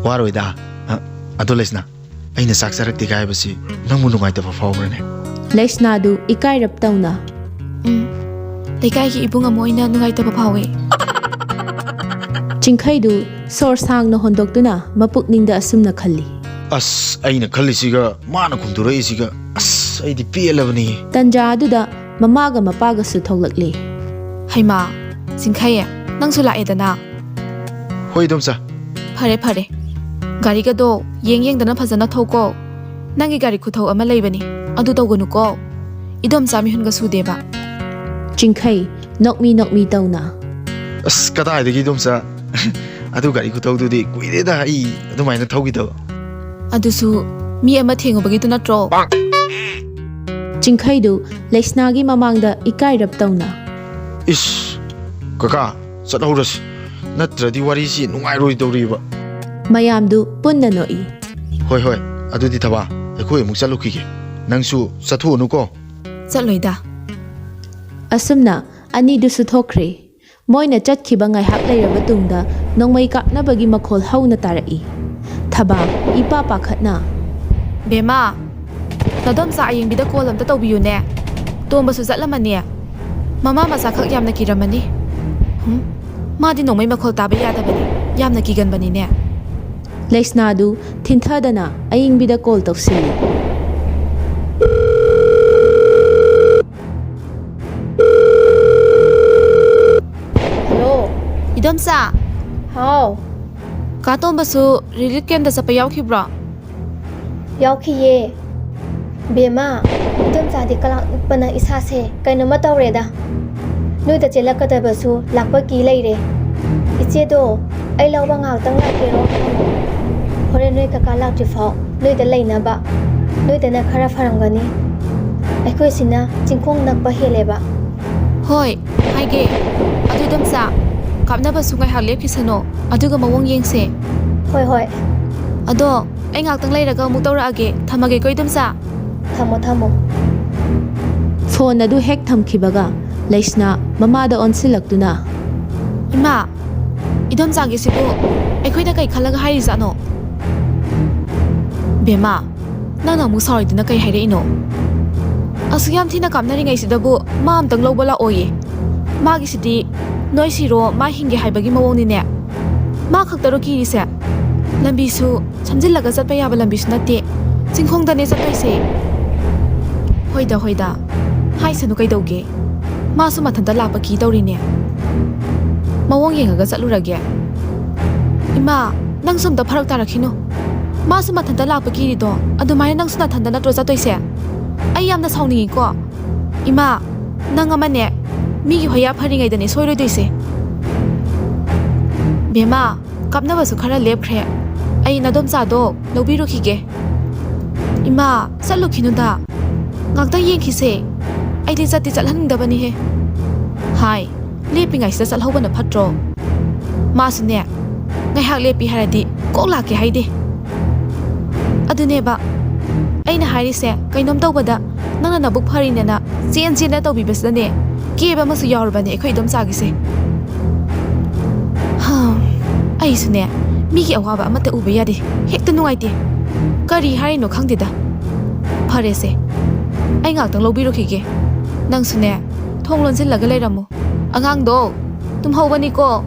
ꯋꯥꯔꯣꯏꯗ꯫ ꯑ, ꯑꯗꯣ ꯂꯩꯁꯅꯥ, ꯑꯩꯅ ꯆꯥꯛ ꯆꯥꯔꯛꯇꯦꯒ ꯍꯥꯏꯕꯁꯤ ꯅꯪꯕꯨ ꯅꯨꯡꯉꯥꯏꯇꯕ ꯐꯥꯎꯕ꯭ꯔꯅꯦ? ꯂꯩꯁꯅꯥꯗꯨ ꯏꯀꯥꯏꯔꯞ ꯇꯧꯅ꯫ ꯎꯝ, ꯂꯩꯀꯥꯏꯒꯤ ꯏꯕꯨꯡ ꯑꯃ ꯑꯣꯏꯅ ꯅꯨꯡꯉꯥꯏꯇꯕ ꯐꯥꯎꯋꯦ꯫ ꯆꯤꯡꯈꯩꯗꯨ ꯁꯣꯔ ꯁꯥꯡꯅ ꯍꯣꯟꯗꯣꯛꯇꯨꯅ ꯃꯄꯨꯛꯅꯤꯡꯗ ꯑꯁꯨꯝꯅ ꯈꯜꯂꯤ꯫ ꯑꯁ, ꯑꯩꯅ ꯈꯜꯂꯤꯁꯤꯒ ꯃꯥꯅ ꯈꯨꯝꯗꯣꯔꯛꯏꯁꯤꯒ, ꯑꯁ, ꯑꯩꯗꯤ ꯄꯦꯜꯂꯕꯅꯤ꯫ ꯇꯟꯖꯥ ꯑꯗꯨꯗ ꯃꯃꯥꯒ ꯃꯄꯥꯒꯁꯨ ꯊꯣꯛꯂꯛꯂꯤ꯫ ꯍꯩꯃꯥ, ꯆꯤꯡꯈꯩ, ꯅꯪꯁꯨ ꯂꯥꯛꯑꯦꯗꯅ꯫ ꯍꯣꯏ, ꯏꯗꯣꯝꯆꯥ꯫ ꯐꯔꯦ, ꯐꯔꯦ꯫ ꯒꯥꯔꯤꯒꯗꯣ ꯌꯦꯡ ꯌꯦꯡꯗꯅ ꯐꯖꯅ ꯊꯧꯀꯣ꯫ ꯅꯪꯒꯤ ꯒꯥꯔꯤ ꯈꯨꯊꯧ ꯑꯃ ꯂꯩꯕꯅꯤ, ꯑꯗꯨ ꯇꯧꯒꯅꯨꯀꯣ꯫ ꯏꯗꯣꯝꯆꯥ ꯃꯤꯍꯨꯟꯒ ꯁꯨꯗꯦꯕ꯫ ꯆꯤꯡꯈꯩ, ꯅꯣꯛꯃꯤ ꯅꯣꯛꯃꯤ ꯇꯧꯅ꯫ ꯑꯁ, ꯀꯗꯥꯏꯗꯒꯤ, ꯏꯗꯣꯝꯆꯥ? ꯑꯗꯨ ꯒꯥꯔꯤ ꯈꯨꯊꯧꯗꯨꯗꯤ ꯀꯨꯏꯔꯦꯗ ꯑꯩ ꯑꯗꯨꯃꯥꯏꯅ ꯊꯧꯈꯤꯗꯕ꯫ ꯑꯗꯨꯁꯨ ꯃꯤ ꯑꯃ ꯊꯦꯡꯉꯨꯕꯒꯤꯗꯨ ꯅꯠꯇ꯭ꯔꯣ? ꯆꯤꯡꯈꯩꯗꯨ ꯂꯩꯁꯅꯥꯒꯤ ꯃꯃꯥꯡꯗ ꯏꯀꯥꯏꯔꯞ ꯇꯧꯅ꯫ ꯏꯁ, ꯀꯀꯥ, ꯆꯠꯍꯧꯔꯁꯤ, ꯅꯠꯇ꯭ꯔꯗꯤ ꯋꯥꯔꯤꯁꯤ ꯅꯨꯡꯉꯥꯏꯔꯣꯏꯗꯧꯔꯤꯕ꯫ ꯃꯌꯥꯝꯗꯨ ꯄꯨꯟꯅ ꯅꯣꯛꯏ꯫ ꯍꯣꯏ, ꯍꯣꯏ, ꯑꯗꯨꯗꯤ ꯊꯕꯥ, ꯑꯩꯈꯣꯏ ꯑꯃꯨꯛ ꯆꯠꯂꯨꯈꯤꯒꯦ꯫ ꯅꯪꯁꯨ ꯆꯠꯊꯣꯛꯎꯅꯨꯀꯣ꯫ ꯆꯠꯂꯣꯏꯗ꯫ ꯑꯁꯨꯝꯅ ꯑꯅꯤꯗꯨꯁꯨ ꯊꯣꯛꯈ꯭ꯔꯦ꯫ ꯃꯣꯏꯅ ꯆꯠꯈꯤꯕ ꯉꯥꯏꯍꯥꯛ ꯂꯩꯔꯕ ꯇꯨꯡꯗ ꯅꯣꯡꯃꯩ ꯀꯥꯞꯅꯕꯒꯤ ꯃꯈꯣꯜ ꯍꯧꯅ ꯇꯥꯔꯛꯏ꯫ ꯊꯕꯥ ꯏꯄꯥ ꯄꯥꯈꯠꯅ, "ꯕꯦꯝꯃ, ꯅꯗꯣꯝꯆꯥ ꯑꯌꯤꯡꯕꯤꯗ ꯀꯣꯜ ꯑꯝꯇ ꯇꯧꯕꯤꯌꯨꯅꯦ꯫ ꯇꯣꯝꯕꯁꯨ ꯆꯠꯂꯝꯃꯅꯤ꯫ ꯃꯃꯥ ꯃꯆꯥꯈꯛ ꯌꯥꯝꯅ ꯀꯤꯔꯝꯃꯅꯤ꯫ ꯍꯨꯝ, ꯃꯥꯗꯤ ꯅꯣꯡꯃꯩ ꯃꯈꯣꯜ ꯇꯥꯕ ꯌꯥꯗꯕꯅꯤ꯫ ꯌꯥꯝꯅ ꯀꯤꯒꯟꯕꯅꯤꯅꯦ꯫" ꯂꯩꯁꯅꯥꯗꯨ ꯊꯤꯟꯊꯗꯅ ꯑꯌꯤꯡꯕꯤꯗ ꯀꯣꯜ ꯇꯧꯁꯤꯜꯂꯤ꯫ ꯍꯜꯂꯣ꯫ ꯏꯗꯣꯝꯆꯥ꯫ ꯍꯥꯎ꯫ ꯀꯥ ꯇꯣꯝꯕꯁꯨ ꯔꯤꯂꯤꯐ ꯀꯦꯝꯗ ꯆꯠꯄ ꯌꯥꯎꯈꯤꯕ꯭ꯔꯣ? ꯌꯥꯎꯈꯤꯌꯦ꯫ ꯕꯦꯝꯃ, ꯏꯗꯣꯝꯆꯥꯗꯤ ꯀꯂꯥꯛ ꯅꯤꯛꯄꯅ ꯏꯁꯥꯁꯦ ꯀꯩꯅꯣꯝꯃ ꯇꯧꯔꯦꯗ꯫ ꯅꯣꯏꯗ ꯆꯦꯜꯂꯛꯀꯗꯕꯁꯨ ꯂꯥꯛꯄ ꯀꯤ ꯂꯩꯔꯦ꯫ ꯏꯆꯦꯗꯣ, ꯑꯩ ꯂꯧꯕ ꯉꯥꯏꯍꯥꯛꯇꯪ ꯂꯥꯛꯀꯦꯔꯣ? ꯍꯣꯔꯦꯟ ꯅꯣꯏ ꯀꯀꯥ ꯂꯥꯛꯇ꯭ꯔꯤꯐꯥꯎ ꯅꯣꯏꯗ ꯂꯩꯅꯕ꯫ ꯅꯣꯏꯗꯅ ꯈꯔ ꯐꯔꯝꯒꯅꯤ꯫ ꯑꯩꯈꯣꯏꯁꯤꯅ ꯆꯤꯡꯈꯣꯡ ꯅꯛꯄ ꯍꯦꯜꯂꯦꯕ꯫ ꯍꯣꯏ, ꯍꯥꯏꯒꯦ꯫ ꯑꯗꯨ ꯏꯗꯣꯝꯆꯥ, ꯀꯥꯞꯅꯕꯁꯨ ꯉꯥꯏꯍꯥꯛ ꯂꯦꯞꯈꯤꯁꯅꯣ, ꯑꯗꯨꯒ ꯃꯑꯣꯡ ꯌꯦꯡꯁꯦ꯫ ꯍꯣꯏ, ꯍꯣꯏ꯫ ꯑꯗꯣ ꯑꯩ ꯉꯥꯛꯇꯪ ꯂꯩꯔꯒ ꯑꯃꯨꯛ ꯇꯧꯔꯛꯑꯒꯦ꯫ ꯊꯝꯃꯒꯦꯀꯣ, ꯏꯗꯣꯝꯆꯥ꯫ ꯊꯝꯃꯣ, ꯊꯝꯃꯣ꯫ ꯐꯣꯟ ꯑꯗꯨ ꯍꯦꯛ ꯊꯝꯈꯤꯕꯒ ꯂꯩꯁꯅꯥ ꯃꯃꯥꯗ ꯑꯣꯟꯁꯤꯜꯂꯛꯇꯨꯅ, "ꯏꯃꯥ, ꯏꯗꯣꯝꯆꯥꯒꯤꯁꯤꯕꯨ ꯑꯩꯈꯣꯏꯗ ꯀꯩ ꯈꯜꯂꯒ ꯍꯥꯏꯔꯤꯖꯥꯠꯅꯣ? ꯕꯦꯝꯃ, ꯅꯪꯅ ꯑꯃꯨꯛ ꯁꯥꯎꯔꯤꯗꯨꯅ ꯀꯩ ꯍꯥꯏꯔꯛꯏꯅꯣ? ꯑꯁꯨꯛ ꯌꯥꯝ ꯊꯤꯅ ꯀꯥꯞꯅꯔꯤꯉꯩꯁꯤꯗꯕꯨ ꯃꯥ ꯑꯝꯇꯪ ꯂꯧꯕ ꯂꯥꯛꯑꯣꯌꯦ꯫ ꯃꯥꯒꯤꯁꯤꯗꯤ ꯅꯣꯏ ꯁꯤꯔꯣ ꯃꯥ ꯍꯤꯡꯒꯦ ꯍꯥꯏꯕꯒꯤ ꯃꯑꯣꯡꯅꯤꯅꯦ꯫ ꯃꯥ ꯈꯛꯇꯔꯣ ꯀꯤꯔꯤꯁꯦ? ꯂꯝꯕꯤꯁꯨ ꯁꯝꯖꯤꯜꯂꯒ ꯆꯠꯄ ꯌꯥꯕ ꯂꯝꯕꯤꯁꯨ ꯅꯠꯇꯦ, ꯆꯤꯡꯈꯣꯡꯗꯅꯦ ꯆꯠꯇꯣꯏꯁꯦ꯫" "ꯍꯣꯏꯗ, ꯍꯣꯏꯗ, ꯍꯥꯏꯁꯅꯨ ꯀꯩꯗꯧꯒꯦ? ꯃꯥꯁꯨ ꯃꯊꯟꯇ ꯂꯥꯛꯄ ꯀꯤ ꯇꯧꯔꯤꯅꯦ꯫ ꯃꯑꯣꯡ ꯌꯦꯡꯉꯒ ꯆꯠꯂꯨꯔꯒꯦ꯫" "ꯏꯃꯥ, ꯅꯪꯁꯨ ꯑꯝꯇ ꯐꯔꯛ ꯇꯥꯔꯛꯈꯤꯅꯨ꯫ ꯃꯥꯁꯨ ꯃꯊꯟꯇ ꯂꯥꯛꯄ ꯀꯤꯔꯤꯗꯣ ꯑꯗꯨꯃꯥꯏꯅ ꯅꯪꯁꯨ ꯅꯊꯟꯇ ꯅꯠꯇ꯭ꯔꯣ ꯆꯠꯇꯣꯏꯁꯦ? ꯑꯩ ꯌꯥꯝꯅ ꯁꯥꯎꯅꯤꯡꯉꯤꯀꯣ꯫ ꯏꯃꯥ, ꯅꯪ ꯑꯃꯅꯦ, ꯃꯤꯒꯤ ꯍꯣꯌꯥ ꯐꯔꯤꯉꯩꯗꯅꯦ ꯁꯣꯏꯔꯣꯏꯗꯣꯏꯁꯦ꯫" "ꯕꯦꯝꯃ, ꯀꯥꯞꯅꯕꯁꯨ ꯈꯔ ꯂꯦꯞꯈ꯭ꯔꯦ꯫ ꯑꯩ ꯅꯗꯣꯝꯆꯥꯗꯣ ꯂꯧꯕꯤꯔꯨꯈꯤꯒꯦ꯫" "ꯏꯃꯥ, ꯆꯠꯂꯨꯈꯤꯅꯨꯗ꯫ ꯉꯥꯛꯇꯪ ꯌꯦꯡꯈꯤꯁꯦ꯫ ꯑꯩꯗꯤ ꯆꯠꯇꯤ ꯆꯠꯍꯟꯅꯤꯡꯗꯕꯅꯤꯍꯦ꯫" "ꯍꯥꯏ, ꯂꯦꯞꯄꯤꯉꯩꯁꯤꯗ ꯆꯠꯍꯧꯕꯅ ꯐꯠꯇ꯭ꯔꯣ? ꯃꯥꯁꯨꯅꯦ, ꯉꯥꯏꯍꯥꯛ ꯂꯦꯞꯄꯤ ꯍꯥꯏꯔꯗꯤ ꯀꯣꯛ ꯂꯥꯛꯀꯦ ꯍꯥꯏꯗꯦ꯫" "ꯑꯗꯨꯅꯦꯕ ꯑꯩꯅ ꯍꯥꯏꯔꯤꯁꯦ, ꯀꯩꯅꯣꯝ ꯇꯧꯕꯗ ꯅꯪꯅ ꯅꯕꯨꯛ ꯐꯔꯤꯅꯦꯅ ꯆꯦꯟ ꯆꯦꯟꯗ ꯇꯧꯕꯤꯕꯁꯤꯗꯅꯦ, ꯀꯦꯕ ꯑꯃꯁꯨ ꯌꯥꯎꯔꯕꯅꯦ ꯑꯩꯈꯣꯏ ꯏꯗꯣꯝꯆꯥꯒꯤꯁꯦ꯫" "ꯍꯝ, ꯑꯩꯁꯨꯅꯦ, ꯃꯤꯒꯤ ꯑꯋꯥꯕ ꯑꯃꯠꯇ ꯎꯕ ꯌꯥꯗꯦ꯫ ꯍꯦꯛꯇ ꯅꯨꯡꯉꯥꯏꯇꯦ꯫ ꯀꯔꯤ ꯍꯥꯏꯔꯤꯅꯣ ꯈꯪꯗꯦꯗ꯫ ꯐꯔꯦꯁꯦ, ꯑꯩ ꯉꯥꯛꯇꯪ ꯂꯧꯕꯤꯔꯨꯈꯤꯒꯦ꯫ ꯅꯪꯁꯨꯅꯦ, ꯊꯣꯡ ꯂꯣꯟꯁꯤꯜꯂꯒ ꯂꯩꯔꯝꯃꯨ꯫ ꯑꯉꯥꯡꯗꯣ ꯇꯨꯝꯍꯧꯕꯅꯤꯀꯣ꯫"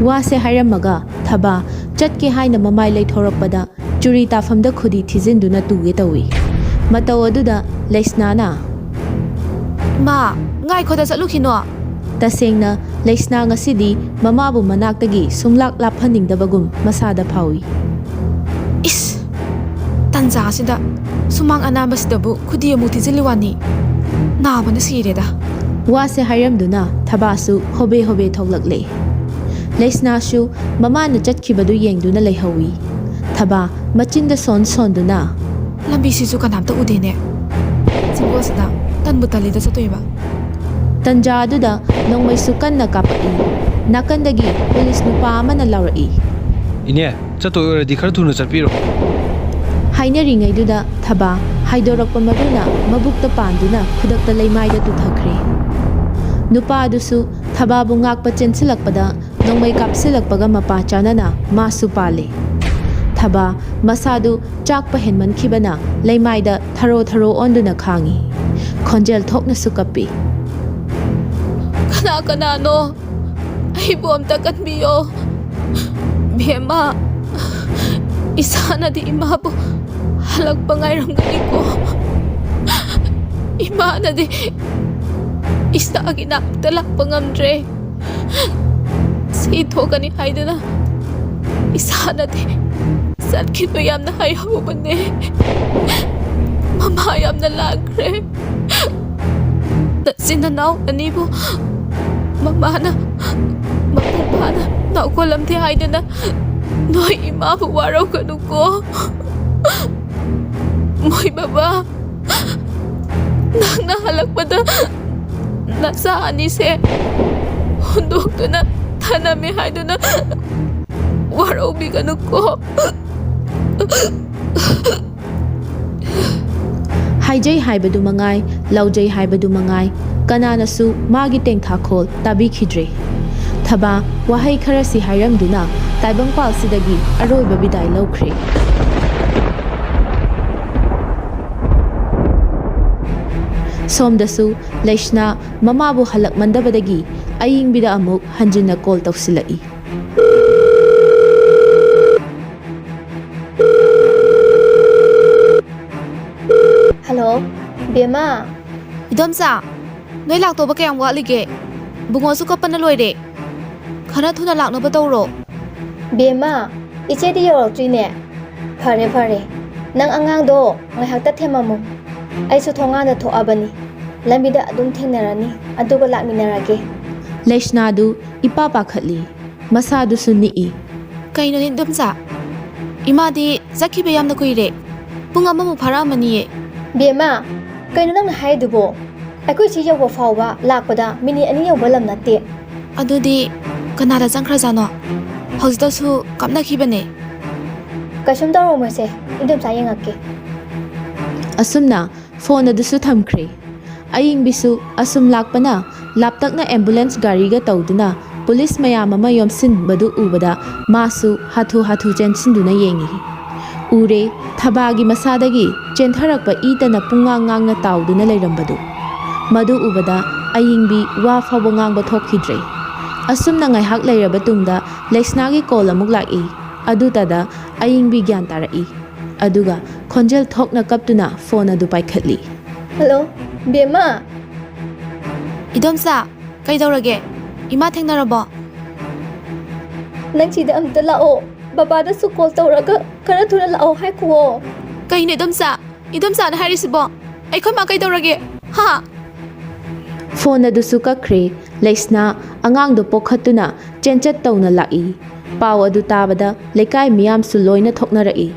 ꯋꯥꯁꯦ ꯍꯥꯏꯔꯝꯃꯒ ꯊꯕꯥ ꯆꯠꯀꯦ ꯍꯥꯏꯅ ꯃꯃꯥꯏ ꯂꯩꯊꯣꯔꯛꯄꯗ, ꯆꯨꯔꯤ ꯇꯥꯐꯝꯗ ꯈꯨꯗꯤ ꯊꯤꯖꯤꯟꯗꯨꯅ ꯇꯨꯒꯦ ꯇꯧꯏ꯫ ꯃꯇꯧ ꯑꯗꯨꯗ ꯂꯩꯁꯅꯥꯅ, "ꯏꯃꯥ, ꯉꯥꯏꯈꯣꯗ, ꯆꯠꯂꯨꯈꯤꯅꯣ꯫" ꯇꯁꯦꯡꯅ, ꯂꯩꯁꯅꯥ ꯉꯁꯤꯗꯤ ꯃꯃꯥꯕꯨ ꯃꯅꯥꯛꯇꯒꯤ ꯁꯨꯡꯂꯥꯛ ꯂꯥꯞꯍꯟꯅꯤꯡꯗꯕꯒꯨꯝ ꯃꯁꯥꯗ ꯐꯥꯎꯏ꯫ "ꯏꯁ! ꯇꯟꯖꯥꯁꯤꯗ ꯁꯨꯃꯥꯡ ꯑꯅꯥꯟꯕꯁꯤꯗꯕꯨ ꯈꯨꯗꯤ ꯑꯃꯨꯛ ꯊꯤꯖꯤꯜꯂꯤ ꯋꯥꯅꯤ꯫ ꯅꯥꯕꯅ ꯁꯤꯔꯦꯗ꯫" ꯋꯥꯁꯦ ꯍꯥꯏꯔꯝꯗꯨꯅ ꯊꯕꯥꯁꯨ ꯍꯣꯕꯦ ꯍꯣꯕꯦ ꯊꯣꯛꯂꯛꯂꯦ꯫ ꯂꯩꯁꯅꯥꯁꯨ ꯃꯃꯥꯅ ꯆꯠꯈꯤꯕꯗꯨ ꯌꯦꯡꯗꯨꯅ ꯂꯩꯍꯧꯏ꯫ ꯊꯕꯥ ꯃꯆꯤꯟꯗ ꯁꯣꯟ ꯁꯣꯟꯗꯨꯅ, "ꯂꯝꯕꯤꯁꯤꯁꯨ ꯀꯅꯥꯝꯇ ꯎꯗꯦꯅꯦ꯫ ꯆꯤꯡꯒꯣꯁꯤꯗ ꯇꯟꯕꯨ ꯇꯜꯂꯤꯗ ꯆꯠꯇꯣꯏꯕ꯫" ꯇꯟꯖꯥ ꯑꯗꯨꯗ ꯅꯣꯡꯃꯩꯁꯨ ꯀꯟꯅ ꯀꯥꯞꯄꯛꯏ꯫ ꯅꯥꯀꯟꯗꯒꯤ ꯄꯨꯂꯤꯁ ꯅꯨꯄꯥ ꯑꯃꯅ ꯂꯥꯎꯔꯛꯏ, "ꯏꯅꯦ, ꯆꯠꯇꯣꯏ ꯑꯣꯏꯔꯗꯤ ꯈꯔ ꯊꯨꯅ ꯆꯠꯄꯤꯔꯣ꯫" ꯍꯥꯏꯅꯔꯤꯉꯩꯗꯨꯗ ꯊꯕꯥ ꯍꯥꯏꯗꯣꯔꯛꯄ ꯃꯔꯨꯅ ꯃꯕꯨꯛꯇ ꯄꯥꯟꯗꯨꯅ ꯈꯨꯗꯛꯇ ꯂꯩꯃꯥꯏꯗ ꯇꯨꯊꯈ꯭ꯔꯦ꯫ ꯅꯨꯄꯥ ꯑꯗꯨꯁꯨ ꯊꯕꯥꯕꯨ ꯉꯥꯛꯄ ꯆꯦꯟꯁꯤꯜꯂꯛꯄꯗ ꯅꯣꯡꯃꯩ ꯀꯥꯞꯁꯤꯜꯂꯛꯄꯒ ꯃꯄꯥ ꯆꯥꯅꯅ ꯃꯥꯁꯨ ꯄꯥꯜꯂꯦ꯫ ꯊꯕꯥ ꯃꯁꯥꯗꯨ ꯆꯥꯛꯄ ꯍꯦꯟꯃꯟꯈꯤꯕꯅ ꯂꯩꯃꯥꯏꯗ ꯊꯔꯣ ꯊꯔꯣ ꯑꯣꯟꯗꯨꯅ ꯈꯥꯡꯏ꯫ ꯈꯣꯟꯖꯦꯜ ꯊꯣꯛꯅꯁꯨ ꯀꯞꯄꯤ꯫ "ꯀꯅꯥ ꯀꯅꯥꯅꯣ? ꯑꯩꯕꯨ ꯑꯝꯇ ꯀꯟꯕꯤꯌꯣ꯫ ꯕꯦꯝꯃ, ꯏꯁꯥꯅꯗꯤ ꯏꯃꯥꯕꯨ ꯍꯜꯂꯛꯄ ꯉꯥꯏꯔꯝꯒꯅꯤꯀꯣ꯫ ꯏꯃꯥꯅꯗꯤ ꯏꯁꯥꯒꯤ ꯅꯥꯛꯇ ꯂꯥꯛꯄ ꯉꯝꯗ꯭ꯔꯦ꯫ ꯁꯤ ꯊꯣꯛꯀꯅꯤ ꯍꯥꯏꯗꯨꯅ ꯏꯁꯥꯅꯗꯤ ꯆꯠꯈꯤꯕ ꯌꯥꯝꯅ ꯍꯥꯏꯍꯧꯕꯅꯦ꯫ ꯃꯃꯥ ꯌꯥꯝꯅ ꯂꯥꯡꯈ꯭ꯔꯦ꯫ ꯅꯆꯤꯟ ꯅꯅꯥꯎ ꯑꯅꯤꯕꯨ ꯃꯃꯥꯅ ꯃꯄꯨꯡ ꯐꯥꯅ ꯅꯥꯎꯀꯣꯜꯂꯝꯗꯦ ꯍꯥꯏꯗꯨꯅ ꯅꯣꯏ ꯏꯃꯥꯕꯨ ꯋꯥꯔꯧꯒꯅꯨꯀꯣ꯫ ꯃꯣꯏ ꯕꯕꯥ, ꯅꯪꯅ ꯍꯜꯂꯛꯄꯗ ꯅꯆꯥ ꯑꯅꯤꯁꯦ ꯍꯨꯟꯗꯣꯛꯇꯨꯅ ꯊꯅꯝꯃꯦ ꯍꯥꯏꯗꯨꯅ ꯋꯥꯔꯧꯕꯤꯒꯅꯨꯀꯣ꯫" ꯍꯥꯏꯖꯩ ꯍꯥꯏꯕꯗꯨ ꯃꯉꯥꯏ, ꯂꯥꯎꯖꯩ ꯍꯥꯏꯕꯗꯨ ꯃꯉꯥꯏ, ꯀꯅꯥꯅꯁꯨ ꯃꯥꯒꯤ ꯇꯦꯡꯊꯥꯈꯣꯜ ꯇꯥꯕꯤꯈꯤꯗ꯭ꯔꯦ꯫ ꯊꯕꯥ ꯋꯥꯍꯩ ꯈꯔꯁꯤ ꯍꯥꯏꯔꯝꯗꯨꯅ ꯇꯥꯏꯕꯪꯄꯥꯜꯁꯤꯗꯒꯤ ꯑꯔꯣꯏꯕ ꯕꯤꯗꯥꯏ ꯂꯧꯈ꯭ꯔꯦ꯫ ꯁꯣꯝꯗꯁꯨ ꯂꯩꯁꯅꯥ ꯃꯃꯥꯕꯨ ꯍꯜꯂꯛꯃꯟꯗꯕꯗꯒꯤ ꯑꯏꯪꯕꯤꯗ ꯑꯃꯨꯛ ꯍꯟꯖꯤꯟꯅ ꯀꯣꯜ ꯇꯧꯁꯤꯜꯂꯛꯏ꯫ ꯍꯜꯂꯣ, ꯕꯦꯝꯃ꯫ ꯏꯗꯣꯝꯆꯥ, ꯅꯣꯏ ꯂꯥꯛꯇꯧꯕ ꯀꯌꯥꯝ ꯋꯥꯠꯂꯤꯒꯦ? ꯕꯨꯡꯉꯣꯁꯨ ꯀꯞꯄꯅ ꯂꯣꯏꯔꯦ꯫ ꯈꯔ ꯊꯨꯅ ꯂꯥꯛꯅꯕ ꯇꯧꯔꯣ꯫ ꯕꯦꯝꯃ, ꯏꯆꯦꯗꯤ ꯌꯧꯔꯛꯇ꯭ꯔꯤꯅꯦ꯫ ꯐꯔꯦ, ꯐꯔꯦ꯫ ꯅꯪ ꯑꯉꯥꯡꯗꯣ ꯉꯥꯏꯍꯥꯛꯇ ꯊꯦꯝꯃꯝꯃꯨ꯫ ꯑꯩꯁꯨ ꯊꯣꯡꯒꯥꯟꯗ ꯊꯣꯛꯑꯕꯅꯤ꯫ ꯂꯝꯕꯤꯗ ꯑꯗꯨꯝ ꯊꯦꯡꯅꯔꯅꯤ, ꯑꯗꯨꯒ ꯂꯥꯛꯃꯤꯟꯅꯔꯒꯦ꯫ ꯂꯩꯁꯅꯥꯗꯨ ꯏꯄꯥ ꯄꯥꯈꯠꯂꯤ꯫ ꯃꯁꯥꯗꯨꯁꯨ ꯅꯤꯛꯏ꯫ ꯀꯩꯅꯣꯅꯦ ꯏꯗꯣꯝꯆꯥ? ꯏꯃꯥꯗꯤ ꯆꯠꯈꯤꯕ ꯌꯥꯝꯅ ꯀꯨꯏꯔꯦ꯫ ꯄꯨꯡ ꯑꯃꯃꯨꯛ ꯐꯥꯔꯛꯑꯝꯃꯅꯤꯌꯦ꯫ ꯕꯦꯝꯃ, ꯀꯩꯅꯣ ꯅꯪꯅ ꯍꯥꯏꯗꯨꯕꯣ? ꯑꯩꯈꯣꯏ ꯁꯤ ꯌꯧꯕ ꯐꯥꯎꯕ ꯂꯥꯛꯄꯗ ꯃꯤꯅꯤꯠ ꯑꯅꯤ ꯌꯧꯕ ꯂꯝ ꯅꯠꯇꯦ꯫ ꯑꯗꯨꯗꯤ ꯀꯅꯥꯗ ꯆꯪꯈ꯭ꯔꯖꯥꯠꯅꯣ? ꯍꯧꯖꯤꯛꯇꯁꯨ ꯀꯞꯅꯈꯤꯕꯅꯦ꯫ ꯀꯩꯁꯨꯝ ꯇꯧꯔꯝꯃꯣꯏꯁꯦ, ꯏꯗꯣꯝꯆꯥ ꯌꯦꯡꯉꯛꯀꯦ꯫ ꯑꯁꯨꯝꯅ ꯐꯣꯟ ꯑꯗꯨꯁꯨ ꯊꯝꯈ꯭ꯔꯦ꯫ ꯑꯌꯤꯡꯕꯤꯁꯨ ꯑꯁꯨꯝ ꯂꯥꯛꯄꯅ ꯂꯥꯞꯇꯛꯅ ꯑꯦꯝꯕꯨꯂꯦꯟꯁ ꯒꯥꯔꯤꯒ ꯇꯧꯗꯨꯅ ꯄꯨꯂꯤꯁ ꯃꯌꯥꯝ ꯑꯃ ꯌꯣꯝꯁꯤꯟꯕꯗꯨ ꯎꯕꯗ ꯃꯥꯁꯨ ꯍꯥꯊꯨ ꯍꯥꯊꯨ ꯆꯦꯟꯁꯤꯟꯗꯨꯅ ꯌꯦꯡꯉꯤ꯫ ꯎꯔꯦ, ꯊꯕꯥꯒꯤ ꯃꯁꯥꯗꯒꯤ ꯆꯦꯟꯊꯔꯛꯄ ꯏꯇꯅ ꯄꯨꯡꯉꯥꯡ ꯉꯥꯡꯅ ꯇꯥꯎꯗꯨꯅ ꯂꯩꯔꯝꯕꯗꯨ꯫ ꯃꯗꯨ ꯎꯕꯗ ꯑꯌꯤꯡꯕꯤ ꯋꯥ ꯐꯥꯎꯕ ꯉꯥꯡꯕ ꯊꯣꯛꯈꯤꯗ꯭ꯔꯦ꯫ ꯑꯁꯨꯝꯅ ꯉꯥꯏꯍꯥꯛ ꯂꯩꯔꯕ ꯇꯨꯡꯗ ꯂꯩꯁꯅꯥꯒꯤ ꯀꯣꯜ ꯑꯃꯨꯛ ꯂꯥꯛꯏ꯫ ꯑꯗꯨꯇꯗ ꯑꯌꯤꯡꯕꯤ ꯒ꯭ꯌꯥꯟ ꯇꯥꯔꯛꯏ꯫ ꯑꯗꯨꯒ ꯈꯣꯟꯖꯦꯜ ꯊꯣꯛꯅ ꯀꯞꯇꯨꯅ ꯐꯣꯟ ꯑꯗꯨ ꯄꯥꯏꯈꯠꯂꯤ꯫ "ꯍꯜꯂꯣ, ꯕꯦꯝꯃ꯫ ꯏꯗꯣꯝꯆꯥ, ꯀꯩꯗꯧꯔꯒꯦ? ꯏꯃꯥ ꯊꯦꯡꯅꯔꯕꯣ?" "ꯅꯪ ꯁꯤꯗ ꯑꯝꯇ ꯂꯥꯛꯑꯣ꯫ ꯕꯕꯥꯗꯁꯨ ꯀꯣꯜ ꯇꯧꯔꯒ ꯈꯔ ꯊꯨꯅ ꯂꯥꯛꯑꯣ ꯍꯥꯏꯈꯨꯋꯣ꯫" "ꯀꯩꯅꯣ ꯏꯗꯣꯝꯆꯥ? ꯏꯗꯣꯝꯆꯥꯅ ꯍꯥꯏꯔꯤꯁꯤꯕꯣ? ꯑꯩꯈꯣꯏ ꯃꯥ ꯀꯩꯗꯧꯔꯒꯦ? ꯍꯥ?" ꯐꯣꯟ ꯑꯗꯨꯁꯨ ꯀꯛꯈ꯭ꯔꯦ꯫ ꯂꯩꯁꯅꯥ ꯑꯉꯥꯡꯗꯣ ꯄꯣꯛꯈꯠꯇꯨꯅ ꯆꯦꯟꯆꯠ ꯇꯧꯅ ꯂꯥꯛꯏ꯫ ꯄꯥꯎ ꯑꯗꯨ ꯇꯥꯕꯗ ꯂꯩꯀꯥꯏ ꯃꯤꯌꯥꯝꯁꯨ ꯂꯣꯏꯅ ꯊꯣꯛꯅꯔꯛꯏ꯫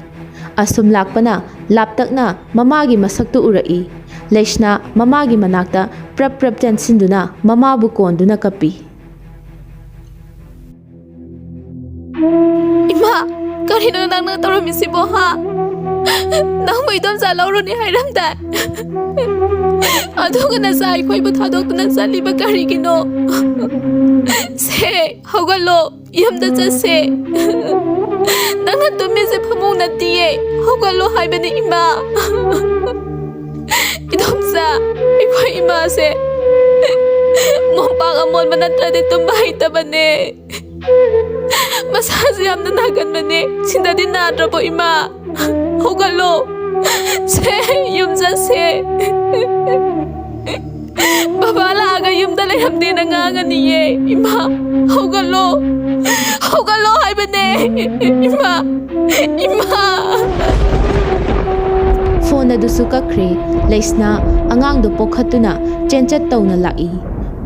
ꯑꯁꯨꯝ ꯂꯥꯛꯄꯅ ꯂꯥꯞꯇꯛꯅ ꯃꯃꯥꯒꯤ ꯃꯁꯛꯇꯨ ꯎꯔꯛꯏ꯫ ꯂꯩꯁꯅꯥ ꯃꯃꯥꯒꯤ ꯃꯅꯥꯛꯇ ꯄ꯭ꯔꯞ ꯄ꯭ꯔꯞ ꯆꯦꯟꯁꯤꯟꯗꯨꯅ ꯃꯃꯥꯕꯨ ꯀꯣꯟꯗꯨꯅ ꯀꯞꯄꯤ꯫ "ꯏꯃꯥ, ꯀꯔꯤꯅꯣ ꯅꯪꯅ ꯇꯧꯔꯝꯃꯤꯁꯤꯕꯣ, ꯍꯥ? ꯅꯪꯕꯨ ꯏꯗꯣꯝꯆꯥ ꯂꯧꯔꯨꯅꯤ ꯍꯥꯏꯔꯝꯗꯥꯏ? ꯑꯗꯨꯒ ꯅꯆꯥ ꯑꯩꯈꯣꯏꯕꯨ ꯊꯥꯗꯣꯛꯇꯨꯅ ꯆꯠꯂꯤꯕ ꯀꯔꯤꯒꯤꯅꯣ? ꯁꯦ, ꯍꯧꯒꯠꯂꯣ, ꯌꯨꯝꯗ ꯆꯠꯁꯦ꯫ ꯅꯪꯅ ꯇꯨꯝꯃꯤꯁꯦ ꯐꯃꯨꯡ ꯅꯠꯇꯤꯌꯦ, ꯍꯧꯒꯠꯂꯣ ꯍꯥꯏꯕꯅꯤ, ꯏꯃꯥ꯫" "ꯏꯗꯣꯝꯆꯥ, ꯑꯩꯈꯣꯏ ꯏꯃꯥꯁꯦ ꯃꯣꯝꯄꯥꯛ ꯑꯃꯣꯟꯕ ꯅꯠꯇ꯭ꯔꯗꯤ ꯇꯨꯝꯕ ꯍꯩꯇꯕꯅꯦ꯫ ꯃꯁꯥꯁꯨ ꯌꯥꯝꯅ ꯅꯥꯒꯟꯕꯅꯦ꯫ ꯁꯤꯗꯗꯤ ꯅꯥꯗ꯭ꯔꯕꯣ, ꯏꯃꯥ? ꯍꯧꯒꯠꯂꯣ꯫ ꯁꯦ, ꯌꯨꯝ ꯆꯠꯁꯦ꯫ ꯕꯕꯥ ꯂꯥꯛꯑꯒ ꯌꯨꯝꯗ ꯂꯩꯔꯝꯗꯦꯅ ꯉꯥꯡꯉꯅꯤꯌꯦ꯫ ꯏꯃꯥ, ꯍꯧꯒꯠꯂꯣ꯫ ꯍꯧꯒꯠꯂꯣ ꯍꯥꯏꯕꯅꯦ꯫ ꯏꯃꯥ, ꯏꯃꯥ꯫" ꯐꯣꯟ ꯑꯗꯨꯁꯨ ꯀꯛꯈ꯭ꯔꯦ꯫ ꯂꯩꯁꯅꯥ ꯑꯉꯥꯡꯗꯨ ꯄꯣꯛꯈꯠꯇꯨꯅ ꯆꯦꯟꯆꯠ ꯇꯧꯅ ꯂꯥꯛꯏ꯫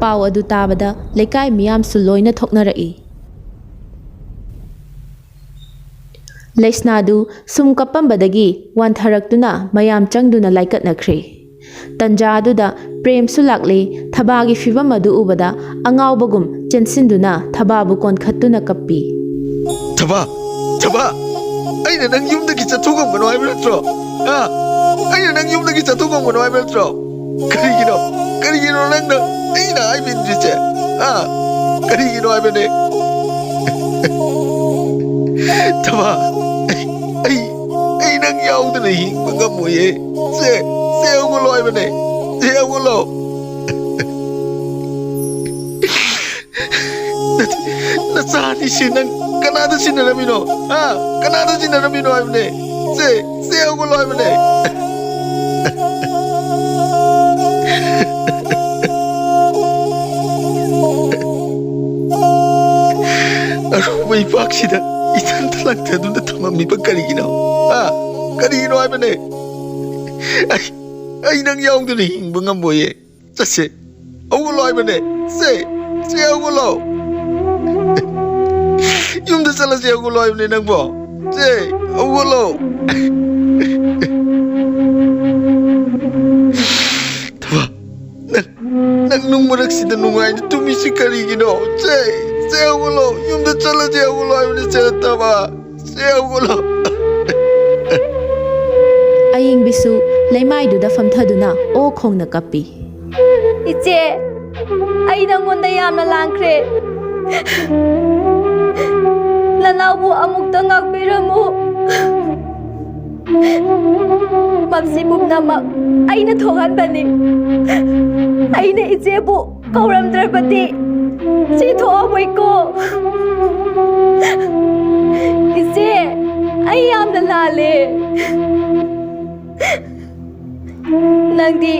ꯄꯥꯎ ꯑꯗꯨ ꯇꯥꯕꯗ ꯂꯩꯀꯥꯏ ꯃꯤꯌꯥꯝꯁꯨ ꯂꯣꯏꯅ ꯊꯣꯛꯅꯔꯛꯏ꯫ ꯂꯩꯁꯅꯥꯗꯨ ꯁꯨꯝ ꯀꯞꯄꯝꯕꯗꯒꯤ ꯋꯥꯟꯊꯔꯛꯇꯨꯅ ꯃꯌꯥꯝ ꯆꯪꯗꯨꯅ ꯂꯥꯏꯀꯠꯅꯈ꯭ꯔꯦ꯫ ꯇꯟꯖꯥ ꯑꯗꯨꯗ ꯄ꯭ꯔꯦꯝꯁꯨ ꯂꯥꯛꯂꯦ꯫ ꯊꯕꯥꯒꯤ ꯐꯤꯕꯝ ꯑꯗꯨ ꯎꯕꯗ ꯑꯉꯥꯎꯕꯒꯨꯝ ꯆꯦꯟꯁꯤꯟꯗꯨꯅ ꯊꯕꯥꯕꯨ ꯀꯣꯟꯈꯠꯇꯨꯅ ꯀꯞꯄꯤ꯫ "ꯊꯕꯥ! ꯊꯕꯥ! ꯑꯩꯅ ꯅꯪ ꯌꯨꯝꯗꯒꯤ ꯆꯠꯊꯣꯛꯑꯝꯒꯅꯨ ꯍꯥꯏꯕ ꯅꯠꯇ꯭ꯔꯣ? ꯍꯥ?" ꯑꯩꯅ ꯅꯪ ꯌꯨꯝꯗꯒꯤ ꯆꯠꯊꯣꯛ ꯉꯝꯒꯅꯣ ꯍꯥꯏꯕ ꯅꯠꯇ꯭ꯔꯣ? ꯀꯔꯤꯒꯤꯅꯣ? ꯀꯔꯤꯒꯤꯅꯣ ꯅꯪꯅ ꯑꯩꯅ ꯍꯥꯏꯕ ꯏꯟꯗ꯭ꯔꯤꯁꯦ? ꯍꯥ? ꯀꯔꯤꯒꯤꯅꯣ ꯍꯥꯏꯕꯅꯦ? ꯊꯕꯥ, ꯑꯩ, ꯑꯩ, ꯑꯩ ꯅꯪ ꯌꯥꯎꯗꯅ ꯍꯤꯡꯕ ꯉꯝꯃꯣꯏꯌꯦ꯫ ꯆꯦ, ꯆꯦ ꯍꯧꯒꯠꯂꯣ ꯍꯥꯏꯕꯅꯦ꯫ ꯆꯦ ꯍꯧꯒꯠꯂꯣ꯫ ꯅꯆꯥ ꯑꯅꯤꯁꯤ ꯅꯪ ꯀꯅꯥꯗ ꯁꯤꯟꯅꯔꯝꯃꯤꯅꯣ? ꯍꯥ? ꯀꯅꯥꯗ ꯁꯤꯟꯅꯔꯝꯃꯤꯅꯣ ꯍꯥꯏꯕꯅꯦ? ꯆꯦ, ꯆꯦ ꯍꯧꯒꯠꯂꯣ ꯍꯥꯏꯕꯅꯦ꯫ ꯑꯔꯨꯕ ꯏꯄꯥꯛꯁꯤꯗ ꯏꯊꯟꯇ ꯂꯪꯊꯗꯨꯅ ꯊꯝꯃꯝꯃꯤꯕ ꯀꯔꯤꯒꯤꯅꯣ? ꯍꯥ? ꯀꯔꯤꯒꯤꯅꯣ ꯍꯥꯏꯕꯅꯦ? ꯑꯩ, ꯑꯩ ꯅꯪ ꯌꯥꯎꯗꯅ ꯍꯤꯡꯕ ꯉꯝꯃꯣꯏꯌꯦ꯫ ꯆꯠꯁꯦ꯫ ꯍꯧꯒꯠꯂꯣ ꯍꯥꯏꯕꯅꯦ꯫ ꯆꯦ, ꯆꯦ ꯍꯧꯒꯠꯂꯣ꯫ ꯌꯨꯝꯗ ꯆꯠꯂꯁꯦ, ꯍꯧꯒꯠꯂꯣ ꯍꯥꯏꯕꯅꯦ ꯅꯪꯕꯣ꯫ ꯆꯦ, ꯍꯧꯒꯠꯂꯣ꯫ ꯊꯕꯥ, ꯅꯪ, ꯅꯪ ꯅꯨꯡ ꯃꯔꯛꯁꯤꯗ ꯅꯨꯡꯉꯥꯏꯅ ꯇꯨꯝꯃꯤꯁꯤ ꯀꯔꯤꯒꯤꯅꯣ? ꯆꯦ, ꯆꯦ ꯍꯧꯒꯠꯂꯣ꯫ ꯌꯨꯝꯗ ꯆꯠꯂꯁꯦ, ꯍꯧꯒꯠꯂꯣ ꯍꯥꯏꯕꯅꯦ ꯆꯦ ꯊꯕꯥ꯫ ꯆꯦ ꯍꯧꯒꯠꯂꯣ꯫ ꯑꯌꯤꯡꯕꯤꯁꯨ ꯂꯩꯃꯥꯏꯗꯨꯗ ꯐꯝꯊꯗꯨꯅ ꯑꯣ ꯈꯣꯡꯅ ꯀꯞꯄꯤ꯫ ꯏꯆꯦ, ꯑꯩ ꯅꯪꯉꯣꯟꯗ ꯌꯥꯝꯅ ꯂꯥꯟꯈ꯭ꯔꯦ꯫ ꯅꯅꯥꯎꯕꯨ ꯑꯃꯨꯛꯇ ꯉꯥꯛꯄꯤꯔꯝꯃꯨ꯫ ꯃꯁꯤ ꯄꯨꯝꯅꯃꯛ ꯑꯩꯅ ꯊꯣꯛꯍꯟꯕꯅꯤ꯫ ꯑꯩꯅ ꯏꯆꯦꯕꯨ ꯀꯧꯔꯝꯗ꯭ꯔꯕꯗꯤ ꯁꯤ ꯊꯣꯛꯑꯝꯃꯣꯏꯀꯣ꯫ ꯏꯆꯦ, ꯑꯩ ꯌꯥꯝꯅ ꯂꯥꯜꯂꯦ꯫ ꯅꯪꯗꯤ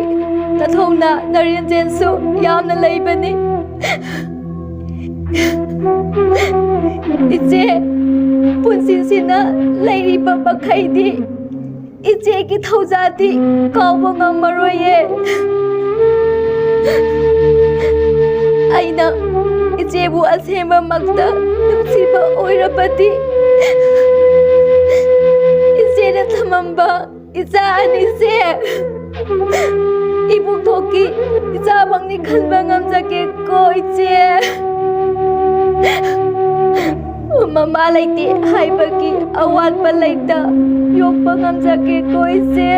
ꯅꯊꯧꯅ ꯅꯔꯦꯟꯖꯦꯟꯁꯨ ꯌꯥꯝꯅ ꯂꯩꯕꯅꯤ꯫ ꯏꯆꯦ, ꯄꯨꯟꯁꯤꯁꯤꯅ ꯂꯩꯔꯤꯕ ꯃꯈꯩꯗꯤ ꯏꯆꯦꯒꯤ ꯊꯧꯖꯥꯗꯤ ꯀꯥꯎꯕ ꯉꯝꯃꯔꯣꯏꯌꯦ꯫ ꯑꯩꯅ ꯏꯆꯦꯕꯨ ꯑꯁꯦꯡꯕꯃꯛꯇ ꯅꯨꯡꯁꯤꯕ ꯑꯣꯏꯔꯕꯗꯤ, ꯏꯆꯦꯅ ꯊꯝꯃꯝꯕ ꯏꯆꯥ ꯑꯅꯤꯁꯦ ꯏꯕꯨꯡꯊꯣꯛꯀꯤ ꯏꯆꯥꯃꯛꯅꯤ ꯈꯟꯕ ꯉꯝꯖꯒꯦꯀꯣ, ꯏꯆꯦ꯫ ꯃꯃꯥ ꯂꯩꯇꯦ ꯍꯥꯏꯕꯒꯤ ꯑꯋꯥꯠꯄ ꯂꯩꯇ ꯌꯣꯛꯄ ꯉꯝꯖꯒꯦꯀꯣ, ꯏꯆꯦ꯫